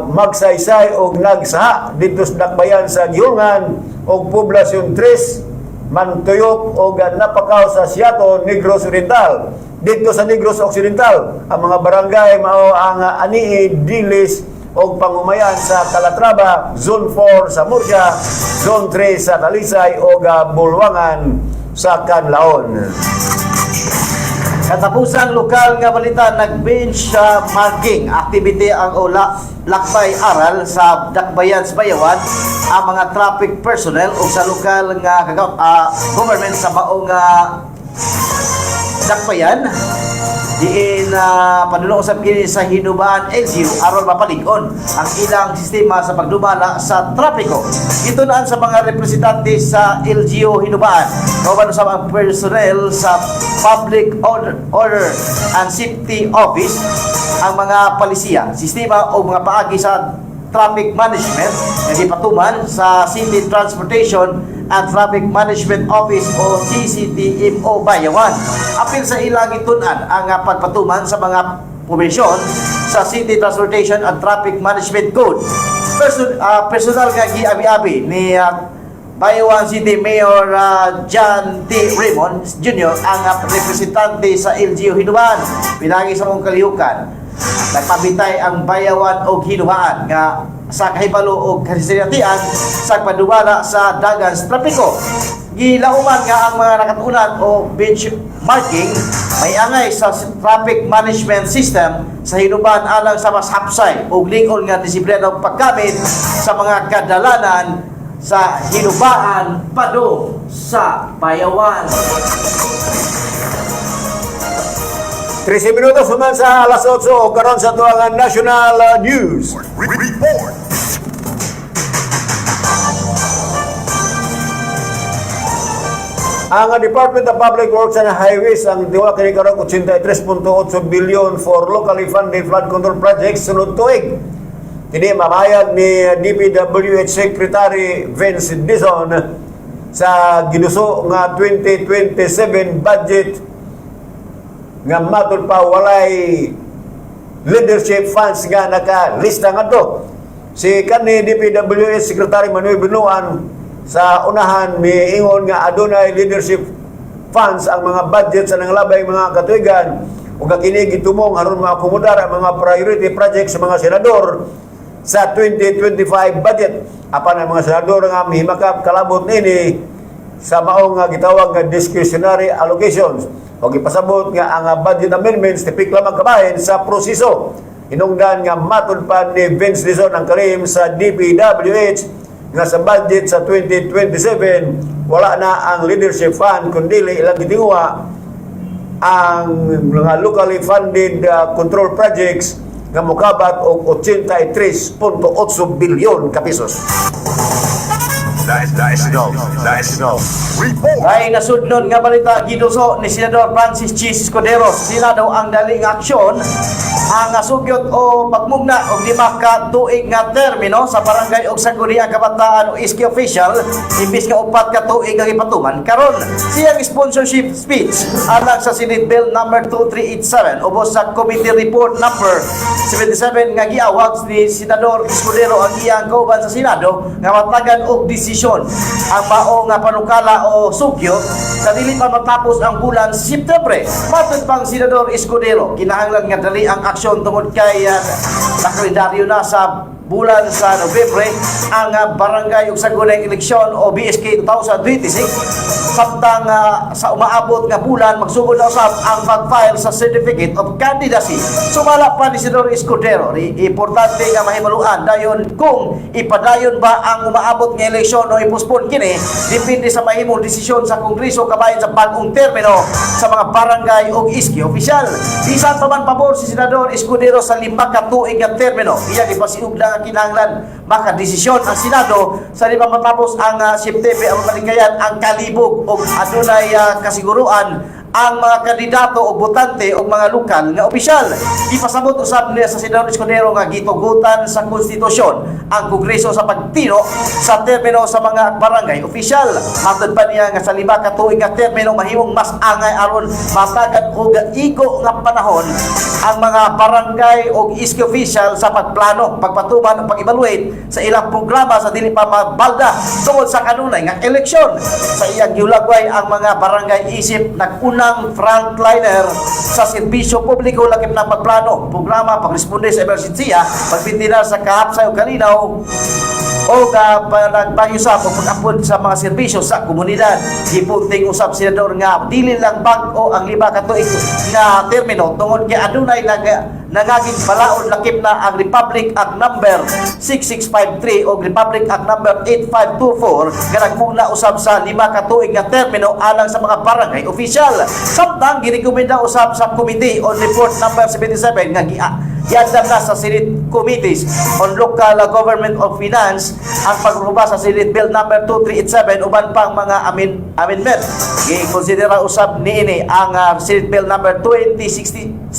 Magsaysay og Nagsaha dito sa Dakbayan sa Giungan og Poblacion 3, Mantuyok og Napakaw sa Siaton, Negros Oriental. Dito sa Negros Occidental, ang mga barangay mao ang Anii, Dilis og Pangumayan sa Calatrava, Zone 4 sa Murcia, Zone 3 sa Talisay og Bulwangan sa Canlaon. Katapusang lokal nga balita, nag-bench marking activity ang ula Lakbay Aral sa Dakbayan sa Bayawan ang mga traffic personnel o sa lokal nga government sa maong Dakbayan diin padulong usab kini sa Hinubaan LGU aron mapalig-on ang ilang sistema sa pagdumala sa trapiko. Gitunaan sa mga representante sa LGU Hinubaan kauban usab ang personnel sa Public Order and Safety Office, ang mga palisiya, sistema o mga paagi sa traffic management nga gipatuman sa City Transportation and Traffic Management Office o CCTMO Bayawan. Apil sa ilang gitun-an ang pagpatuman sa mga probisyon sa City Transportation and Traffic Management Code. Personal nga giabi-abi ni Bayawan City Mayor John T. Raymond Jr. ang representante sa LGU Hinubaan. Pinagi sa mong kalihukan, nagpabitay ang Bayawan og Hinubaan nga sa kahibalo og kasinatian sa pagdumala sa dagan sa trapiko. Gilauman nga ang mga nakatunan o benchmarking may angay sa traffic management system sa Hinubaan alang sa mas hapsay ug lig-on nga disiplinadong paggamit sa mga kadalanan sa Hinubaan padung sa Bayawan. 13 minutos human sa alas 8 o karon sa tuwangan National News. Report. Ang Department of Public Works and Highways ang diwa kini karon 83.8 billion for locally funded flood control projects sunod tuig. Kini mamayag ni DPWH Secretary Vince Dizon sa giduso nga 2027 budget nga matud pa walay leadership funds nga nakalista ngadto. Si kanhi DPWH Secretary Manuel Bonoan sa unahan miingon nga adunay leadership funds ang mga budget sa nanglabay mga katuigan ug kini gitumong aron maakomodar ang mga priority projects sa mga senador sa 2025 budget. Apan ang mga senador nga mihimakap kalabot nini sa maong nga gitawag nga discretionary allocations o gipasabot nga ang budget amendments tipik lamang kabahin sa proseso. Hinungdan nga matud pa ni Vince Dizon ang kalihim sa DPWH nga sa budget sa 2027 wala na ang leadership fund, kundi ilang gitinguha ang mga locally funded control projects nga mokabat og 83.8 bilyon ka pesos. National, National Report. Ay nasudnon nga balita, giduso ni Senador Francis Chiz Escudero sa Senado ang dali nga aksyon ang sugyot o pagmugna og 5 ka tuig nga termino sa barangay og sangguniang kabataan o SK official imbis nga 4 ka tuig ang ipatuman karon. Siyang sponsorship speech alang sa Senate Bill number 2387 ubos sa Committee Report number 77 nga giawag ni Senador Escudero ang iyang kauban sa Senado nga matagan og desisyon ang mao nga panukala o sugyot sa dili pa matapos ang bulan sa Setyembre. Matod pang Senador Escudero, kinahanglan nga dali ang aksyon tungod kay nakalendaryo na sa bulan sa Nobyembre ang barangay ug sangguniang eleksyon o BSK 2026, samtang sa umaabot nga bulan magsugod na usab ang pag-file sa certificate of candidacy. Sumala pa ni Senador Escudero, importante nga mahibaluan dayon kung ipadayon ba ang umaabot nga eleksyon o ipospon kini, depende sa mahimong desisyon sa Kongreso kabahin sa bag-ong termino sa mga barangay ug SK official. Bisan pa man pabor si Senador Escudero sa 5 ka tuig nga termino, iya gipasiugda nga kinahanglan makadesisyon ang Senado sa di pa matapos ang Setyembre aron malikayan ang kalibog ug adunay kasiguruan ang mga kandidato o botante o mga lokal nga opisyal. Ipasabot usab niya sa Senador Escudero nga gitugutan sa konstitusyon ang Kongreso sa pagtino sa termino sa mga barangay opisyal. Matod pa niya nga sa 5 ka tuig nga termino mahimong mas angay aron matagan og igo nga panahon ang mga barangay o SK official sa pagplano, pagpatuman o pag-evaluate sa ilang programa sa dili pa mabalda tungod sa kanunay nga eleksyon. Sa iyang giulagway ang mga barangay isip nag-unang frontliner sa serbisyo publiko, lakip na pagplano, programa, pagresponde sa emergensiya, pagbintinar sa kahapsay o kalinaw o nagpayusap o pag-apod sa mga serbisyo sa komunidad. Gipunting usab senador nga dili lang bag-o ang 5 ka tuig nga termino tungod kay adunay nangaging balaod, lakip na ang Republic Act number 6653 o Republic Act number 8524 nga nagmugna usab sa 5 ka tuig nga termino alang sa mga barangay official. Samtang girekomenda usab sa Committee on Report number 77 nga giandam na sa Senate Committees on Local Government of Finance ang pagruba sa Senate Bill number 2387 uban pang mga amendment. Gikonsidera usab niini ang Senate Bill number 2067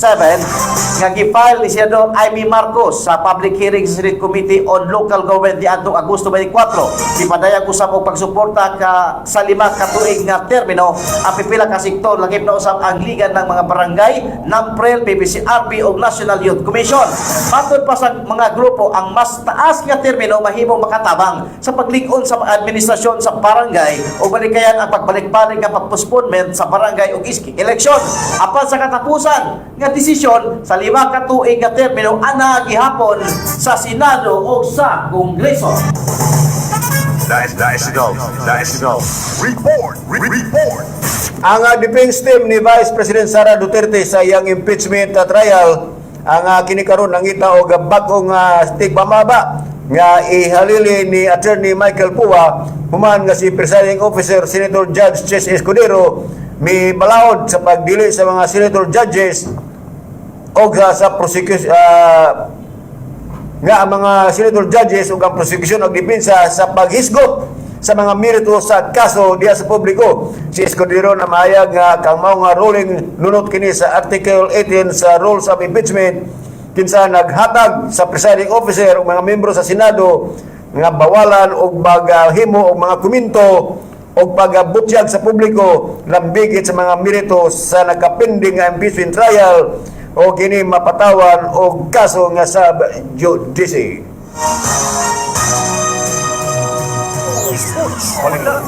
nga gi-file ni Senador Imee Marcos sa public hearing sa Senate Committee on Local Government niadtong Agosto 24. Gipadayag usab og pagsuporta ka sa 5 ka tuig nga termino ang pipila ka sektor, lakip na usab ang Liga ng mga Barangay, NAMFREL, PPCRV ug National Youth Commission. Matod pa sa mga grupo, ang mas taas nga termino mahimong makatabang sa paglig-on sa administrasyon sa barangay o balikayan ang pagbalik-balik nga pagpostponement sa barangay ug SK election. Apan sa katapusan nga desisyon sa 5 ka tuig nga termino ana gihapon sa Senado o sa Kongreso. National, National Report, Report. Ang defense team ni Vice President Sara Duterte sa iyang impeachment trial ang kini karon nangita og bag-ong tigpamaba nga ihalili ni Attorney Michael Poa human nga si presiding officer Senator Judge Chiz Escudero mi balaod sa pagdili sa mga senator judges og sa prosecution nga ang mga senator judges ug ang prosecution og depensa sa paghisgot sa mga merito sa kaso diha sa publiko. Si Escudero na mahayag nga kang mao nga ruling nunot kini sa Article 18 sa Rules of Impeachment, kinsa naghatag sa presiding officer ug mga membro sa Senado nga bawalan og maghimo og mga komento og pagabutyag sa publiko lambigit sa mga merito sa nakapending nga impeachment trial o kini mapatawan og kaso nga sub judice. Sports Balita.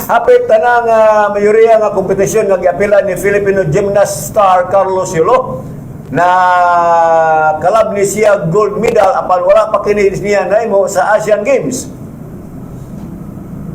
Hapit tanang mayoriya nga kompetisyon nga giapila ni Filipino gymnast star Carlos Yulo. Na kalab ni siya gold medal apan wala pa kini niya nahimo sa Asian Games.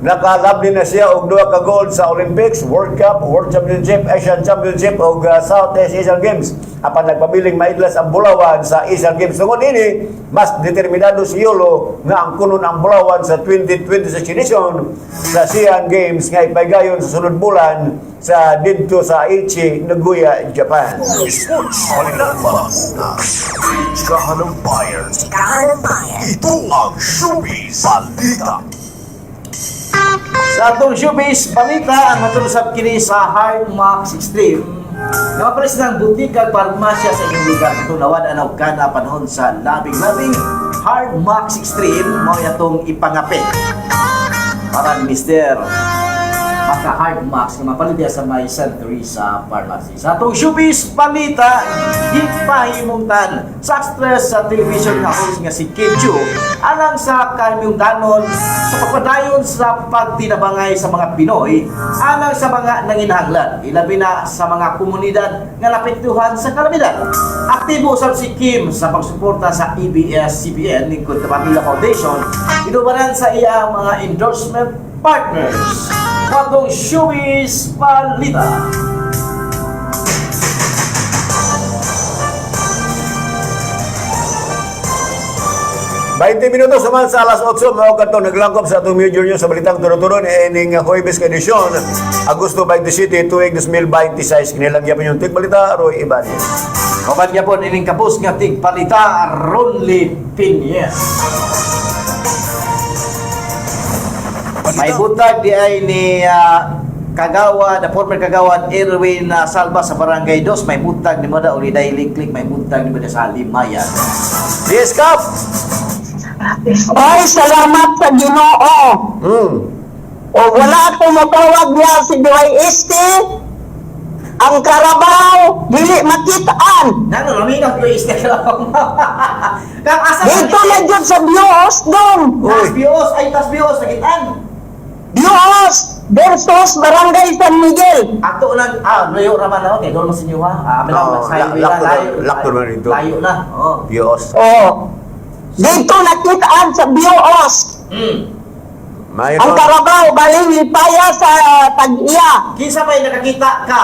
Nakalab din na siya og duha ka gold sa Olympics, World Cup, World Championship, Asian Championship ug Southeast Asian Games. Apan nagpabiling maidlas ang Bulawan sa Asian Games. Tungod ini, mas determinado si Yulo nga ang kunon ang Bulawan sa 2026 edition sa Asian Games nga ipagayon sa sunod bulan sa didto sa Aichi, Nagoya, Japan. Sports Balita. Chikahan ng Bayan. Chikahan ng Bayan. Ito ang Showbiz Balita. Sa atong showbiz balita, ang matulosap kini sa Hard Max Extreme. Nakapalis ng butika ag parmasya sa inyong lugar. Itong nawad anaw ka na panahon sa labing-labing Hard Max Extreme, mao atong ipangape. Para ni Mr. Maka Hard Max nga mapalit diya sa may San Teresa Pharmacy. Sa atong showbiz balita, gipahimungtan sa actress sa television nga host nga si Kim Chiu alang sa kahimungtanon sa pagpadayon sa pagtinabangay sa mga Pinoy alang sa mga nanginahanglan, ilabi na sa mga komunidad nga napektuhan sa kalamidad. Aktibo usab si Kim sa pagsuporta sa ABS-CBN lingkod Kapamilya Foundation, inubanan sa iyang mga endorsement partners. Katong Showbiz Balita. 20 minutos naman sa alas 8, mao kadto naglangkob sa atong major news sa balitang turo-turo ni ining Huwebes ka edisyon, Agosto 27, tuig 2026. Kinilang gyapon yung Tig Balita, Roy Ibanez. Kauban gyapon ining kapos nga tigpalita, Ronly Piñez. May butag di ay ni Kagawa, the former Kagawad Erwin Salva sa Barangay 2, may butag ni Moda Uliday Liklik, may butag ni Moda sa Limayan. Yes, Kap! Ay, salamat sa Ginoo. O wala akong matawag niya si DYST. Ang karabaw, dili makitaan. Nano, naminaw ko is Kang asa Dito na dyan sa Bios dong. Tas Bios, ay tas Bios, nagitan. Bios versus Barangay San Miguel. Ato lang, layo raman na, okay, doon mo sa inyo ha. Amin lang, Oo, sa highway na, layo. lakto naman dito. Layo na, oo. Diyos. Oh. Dito nakitaan sa Bios. May Ang karabaw, baling lipaya sa tag-iya. Kinsa may nakakita ka?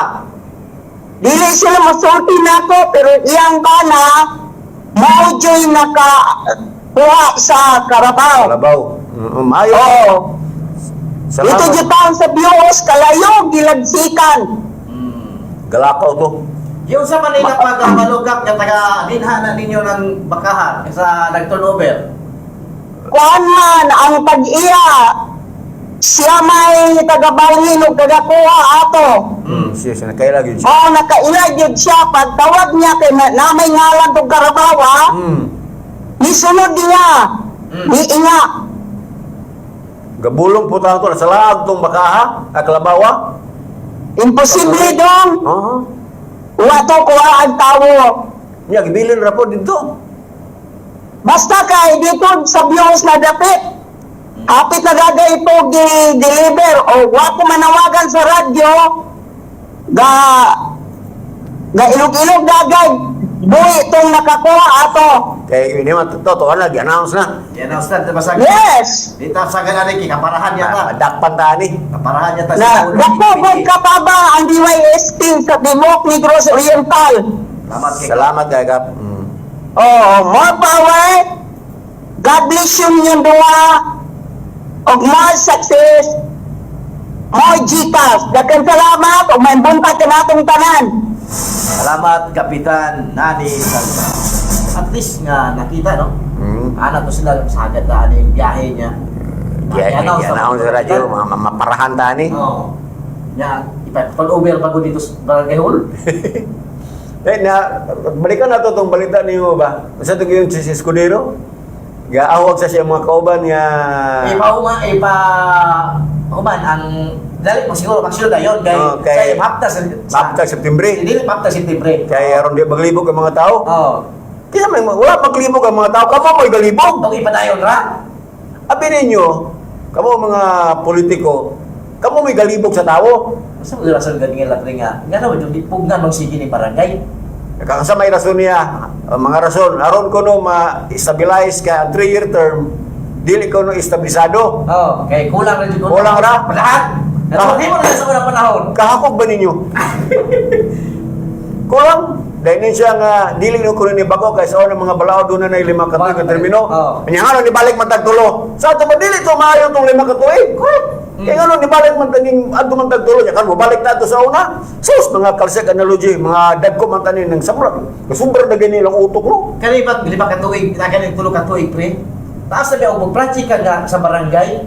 Dili sila masulti nako pero iyang bana mao joy nakakuha sa karabaw. Kalabaw. Maayo. Oo. Salamat. Dito jud taon sa Bios kalayo gilagsikan. Galakaw to. Yung sa Manila pag malugap nga taga dinha na ninyo ng bakahan sa nag-turnover. Kuan man ang tag-iya siya may tagabalhin og kagakuha ato. Siya siya nakaila gyud siya. Oo, nakaila jud siya pagtawag niya kay na may ngalan tong karabaw ha. Nisunod niya. Niinga. Gabulong po tayo to sa laag tong bakaha, ah, kalabawa. Imposible dong. Oo. Wa to kuha ang tawo. Nya gibilin ra po dito. Basta kay dito sa Bios na dapit. Kapit na gagay ito gi-deliver o wa ko manawagan sa radyo ga ga ilog-ilog dagay buhi itong nakakuha ato. Kay ini man totoo na gi-announce na. Yan ang stand ba sa Yes. Dito sa ganun kay kaparahan niya ta. Dakpan ta ni. Kaparahan niya ta Na dako gud kapaba ang DYST sa Timok Negros Oriental. Salamat kay Salamat kay Kap. Oh, more power. God bless you inyong duha. Og more success. More Gcash. Daghang salamat ug may buntag kanatong tanan. Salamat Kapitan Nani Salva. At least nga nakita no. Ana to sila sagad na ani biyahe niya. Gi-announce sa radyo, mga maparahan ta ni. Oo. Nya ipa-over pa ko dito sa Barangay Hall. Eh na balikan na to tong balita niyo ba? Sa itong yung si Escudero. Gaawag sa siya mga kauban nga Ipa ipa human ang dali mo siguro magsulod dayon kay Oh, kay- sa hapta sa Hapta Septembre. Hindi hapta Septembre. Kay aron di maglibog ang mga tao. Oo. Kaya may wala maglibog ang mga tao, kamo mo'y galibog. Tong ipadayon ra. Abi ninyo, kamo mga politiko, kamo may galibog sa tao. Basta mo rason gani nga lapre nga. Nga naman yung pugnan magsige ni barangay. Kakasa may rason niya, ang mga rason aron kuno ma-stabilize kay ang 3-year term dili kuno estabilisado. Oh, kay kulang ra jud. Kulang ra? Panahon. Ah. Himo na sa unang panahon. Kahakog ba ninyo? Kulang. Dahil din siya nga dili no kuno ni bago kay sa unang mga balaod doon na 5 ka tuig ang termino. Oo. Nya ngano ni balik man tag tulo. Sa ato ba dili to maayo tong 5 ka tuig? Correct. Kaya ngano ni balik man taging adto man tag tulo nya kan balik ta ato sa una. Sus, mga kalsek analogy, mga dagko man tanin ng samra. Kasumber na gani lang utok no. Kani ba 5 ka tuig, na kani 3 ka tuig, pre. Taas na ba og project ka nga sa barangay?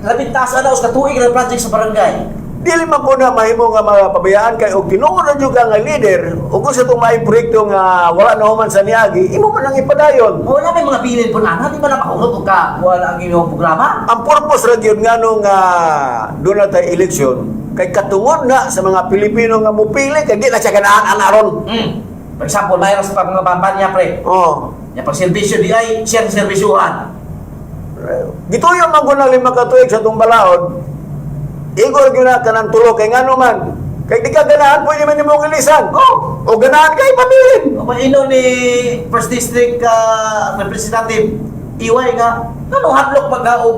Labing taas ana us ka tuig na project sa barangay. Dili man ko na mahimo nga mapabayaan kay og tinuod na jud ka nga leader ug kung sa itong maayong proyekto nga wala na human sa niagi, imo man ang ipadayon. Wala may mga bilin po na, di ba na makahurot og ka wala ang inyong programa? Ang purpose ra gyud ngano nga doon na tayo eleksyon kay katungod na sa mga Pilipino nga mupili kay di na siya ganahan ana ron. For example, mayroon sa mga kampanya, pre. Oh. Ya pag serbisyo di ay siya ang serbisyuhan. Gituyo man ko ng 5 ka tuig sa itong balaod. Igor gyud na kanang tulo kay ngano man. Kay di ka ganahan pwede man nimo ilisan. Oh. O ganahan kay pabilin. O maino ni First District Representative Iway nga ngano hadlok magaog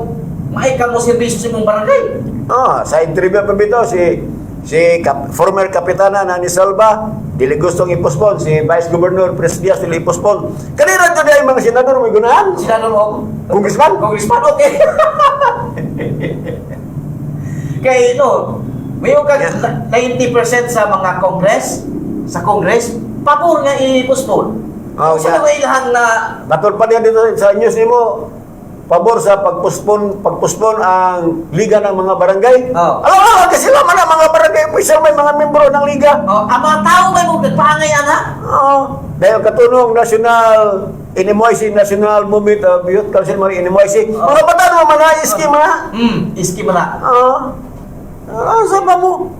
maay ka mo serbisyo sa imong barangay. Ah, sa interview pa bitaw si si former kapitana Nani Salva dili gustong i-postpone, si Vice Governor Pres Diaz dili i-postpone. Kanira jud ay mga senador may gunahan. Senador og Congressman? Congressman, okay. Kay no, may kag 90% sa mga Congress, sa Congress, pabor nga i-postpone. Oh, sa yeah. mga ilahang na Batol pa niya dito sa news nimo pabor sa pagpostpone ang liga ng mga barangay. Oh. Alam mo, kasi sila man ang mga barangay official, may mga membro ng liga. Oh, ang mga tao may mo nagpaangay ana. Oo. Dahil katunong National NMYC, National Movement of Youth Council, mga NMYC. Mga bata mo man na, iski man na. Iski man na. Oo. Ah, sa ba mo?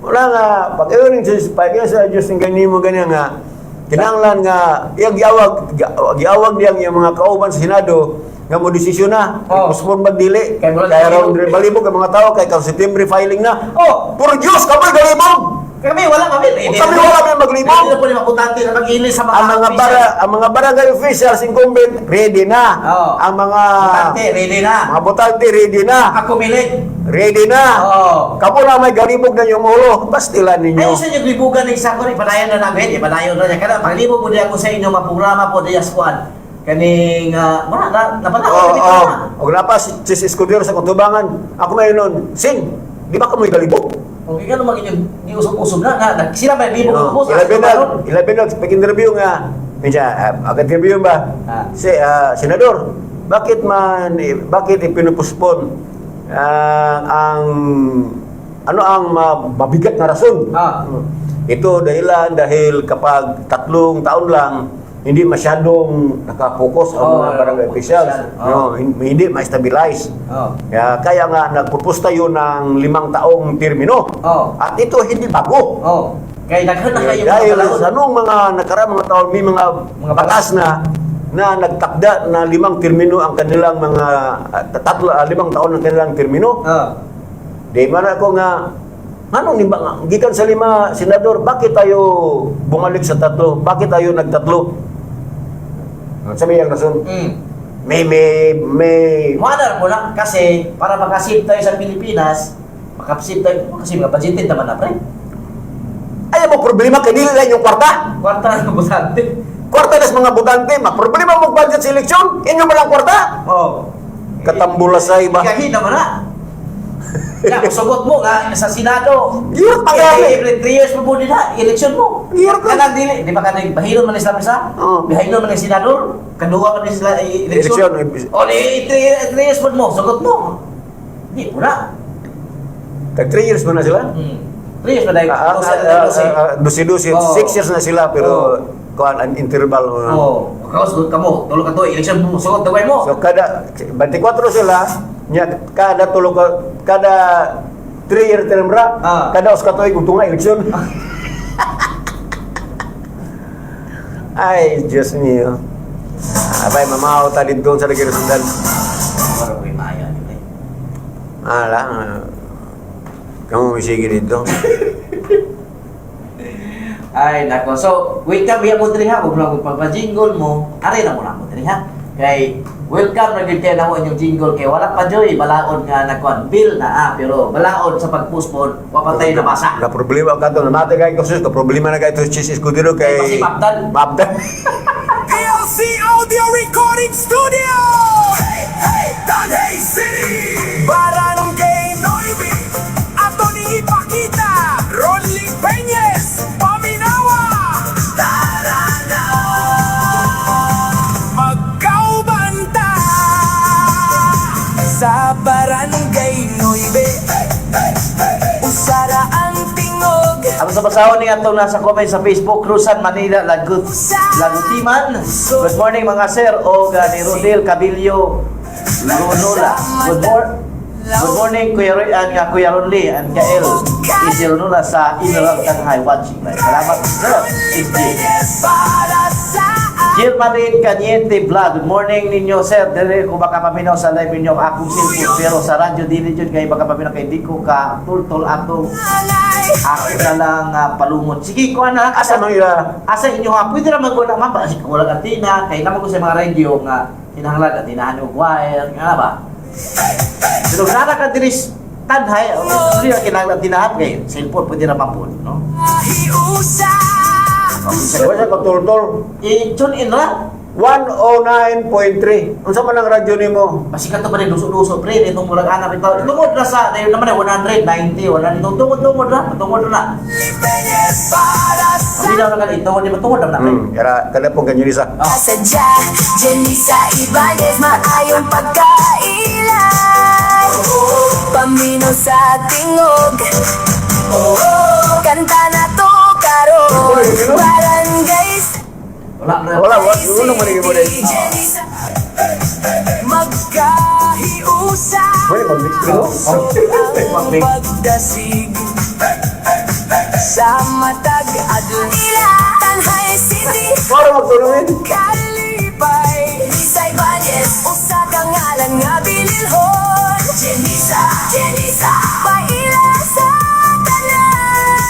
Wala nga, pag iyon pag iyon sa Diyos ng ganyan mo ganyan nga, kinahanglan nga, iyang giawag, giawag niyang iyang mga kauban sa Senado, nga mo desisyon na, Oh. postpone magdili. Kay murag Kaya raw balibog ang mga tao, kay karon September filing na. Oh, Puro Diyos, kapoy galibog! Kami wala kami. O, kami wala kami maglibog. Hindi na po ni maputante na mag-ilis sa mga Ang mga official. ang mga barangay officials incumbent ready na. Oo. Ang mga Butante, ready na. Mga butante ready na. Ako milig. Ready na. Oo. Kapo na may galibog na yung ulo, pastilan ninyo. Ay, sa inyo libugan ng sako ni padayon na namin, ipadayon na niya. Kada paglibog mo diya ko sa inyo mga programa po diya squad. Kaning wala na napanaw Oo, kami oo. na. Og napa si Chis Escudero sa kutubangan. Ako may nun, Sing, di ba ka may galibog? Okay ka naman inyong giusog-usog na, na, na sila may libog No. ubos. Ilabi na, ilabi na, pag-interview nga, minsan, interview ba? Ah. Si, Senador, bakit man, eh, bakit ipinupospon ang, ano ang mabigat na rason? Ah. Ito dahilan dahil kapag 3 taon lang, hindi masyadong nakapokus ang Oh, mga barangay officials. official. No, hindi ma-stabilize. Oh. Kaya, kaya nga nagpropose tayo ng 5 taong termino. Oh. At ito hindi bago. Oh. Kay daghan na kayo Dahil mga balaod. sa noong mga nakaraang mga taon, may mga, Mga batas na na nagtakda na limang termino ang kanilang mga tatlo, 5 taon ang kanilang termino. Oh. Di man ako nga anong nimba nga gikan sa lima senador, bakit tayo bumalik sa tatlo? Bakit tayo nagtatlo? Sabi ang rason. May may may Wala mo na kasi para makasave tayo sa Pilipinas, makasave tayo kasi mga budgeted naman na pre. Ayaw mo problema kay dili lang yung kwarta. Kwarta ng butante. Kwarta nas mga butante, ma problema mo budget sa eleksyon, inyo man ang kwarta. Oh. Katambulasay ba? Ikahi naman na. Ya, sugot mo nga sa Senado. Giyot pa gani. Every 3 years mo po nila, eleksyon mo. Giyot pa. Kanang dili, di ba kanang bahinon man ni sila isa? Oo. Bahinon man ni senador, kaduha man ni sila eleksyon. Eleksyon. O di 3 years po mo, sugot mo. Di po na. Tag 3 years mo na sila? 3 years pa dahil. Dusi-dusi, Oo. 6 years na sila pero kuan ang interval mo na. Oo. Ikaw sugot ka mo, tulo ka to, eleksyon mo, sugot daway mo. So kada 24 sila, nya kada tulo ka kada 3 year term ra, kada us ka tuig nga eleksyon. Ay, Diyos mio. Abay, mamaw ta dito sa lagi sundan. Wala ko maayo ani pre. Ala. Kamu misigi dito. Ay nako. So, wait ka biya mo diri ha, ug lang pagpa-jingle mo, ari na mo na mo diri ha. Kay welcome na gyud kay namo inyong jingle kay wala pa joy balaod nga nagkuan bill na ah, pero balaod sa pag-postpone wa pa tayo nabasa. Na problema ka to, namati kay ko sus, ka problema na kay to Chis Escudero kay Kay pasi Mapdan. Mapdan. PLC Audio Recording Studio! Hey, hey, Tanhay City! Barangay Noybi! Ato ni ipakita! Rolly Peñez! Paminawa! Tara na! Magkaubanta! Sa Barangay Noybe, usara ang tingog. Ang sa basahon ni atong nasa comment sa Facebook, Cruzan Manila, Lagut, Lagutiman. Good morning, mga sir, o ni Rodel Cabillo Runola. Good morning, Kuya Roy and Kuya Ronli and Kael. Easy Runola sa Emerald Tanghai watching live. Salamat, sir. SG. Para sa Jill Madrid Cañete Vlog. Good morning ninyo, sir. Dili ko makapaminaw sa live ninyo ang akong cellphone pero sa radyo dili jud kay makapaminaw kay di ko ka tultol atong ako na lang palumot. Sige, kuha na. Asa man ila? Asa inyo ha? Pwede ra magwala man pa. Sige, walang antina. Kay naman ko sa mga radio nga kinahanglan antinahan og wire nga ba. Pero nara ka diri Tanhay, oh, dili ra kinahanglan antinahan kay cellphone pwede ra man po, no? Hiusa. Wala ka tultol. I-tune in ra. 109.3. Unsa man ang radyo nimo? Basikan to pa rin, duso-duso, pre. Itong murag anak ito. Tungod na sa, dahil naman ay 190, wala nito. Tungod-tungod na, tungod na. Para sa Hindi na naman ito, di ba tungod na pre? Era kada pong ganyan isa. Sadya, Jenisa Ibanez, maayong pagkailan. Paminaw sa tingog. Kanta na to karon. Barangay Wala na. Wala, wala, wala man mo din. Jenisa. Magkahiusa. Pwede mag-mix pero. Ang pagdasig sa matag adlaw. Tanhay City. Para magtulungin. Kalipay Lisa Ibanez, usa ka ngalan nga bililhon. Jenisa, Jenisa, paila sa tanan.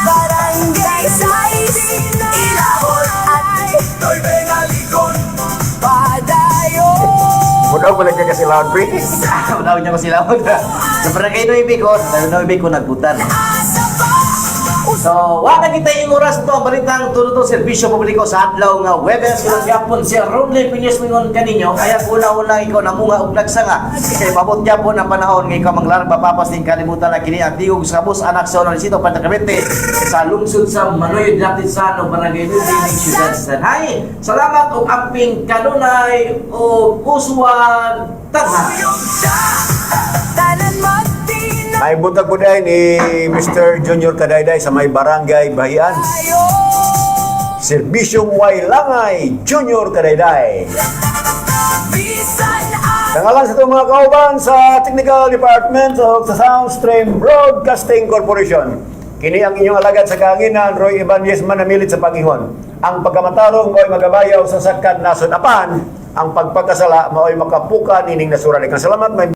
Barangay Sais, Ilahon at Toy Bengalikon. Padayon. Mudaw pa lang ka kasi loud pre. Wala niya ko sila. Sa barangay Nueve ko, Nueve ko nagbutan. Asa pa. So, wa na kita yung oras to, ang balitang tulo to serbisyo publiko sa adlaw nga Webes kulang gyapon si Ronley Piñas mingon kaninyo kaya una-una ikaw namunga og nagsanga kay pabot gyapon ang panahon nga ikaw manglarba papas ning kalimutan na kini ang tigog sa kabus anak sa Honorisito Pantacamente sa lungsod sa Manoyod Lapit sa no Barangay Nueve ning Siyudad Sanhay. Salamat og amping kanunay og uswan tagha. Tanan magtina. May buntag po dahil ni Mr. Junior Kadayday sa may barangay Bahian. Serbisyong Wailangay, Junior Kadayday. Bisan ang Tangalan sa itong mga kauban sa Technical Department of the Soundstream Broadcasting Corporation. Kini ang inyong alagad sa kahanginan, Roy Ibanez manamilit sa pag-ihon. Ang pagkamatarong mao'y magabayaw sa sakad nasod apan, ang pagpagkasala mao'y makapuka nining nasuran. Salamat, may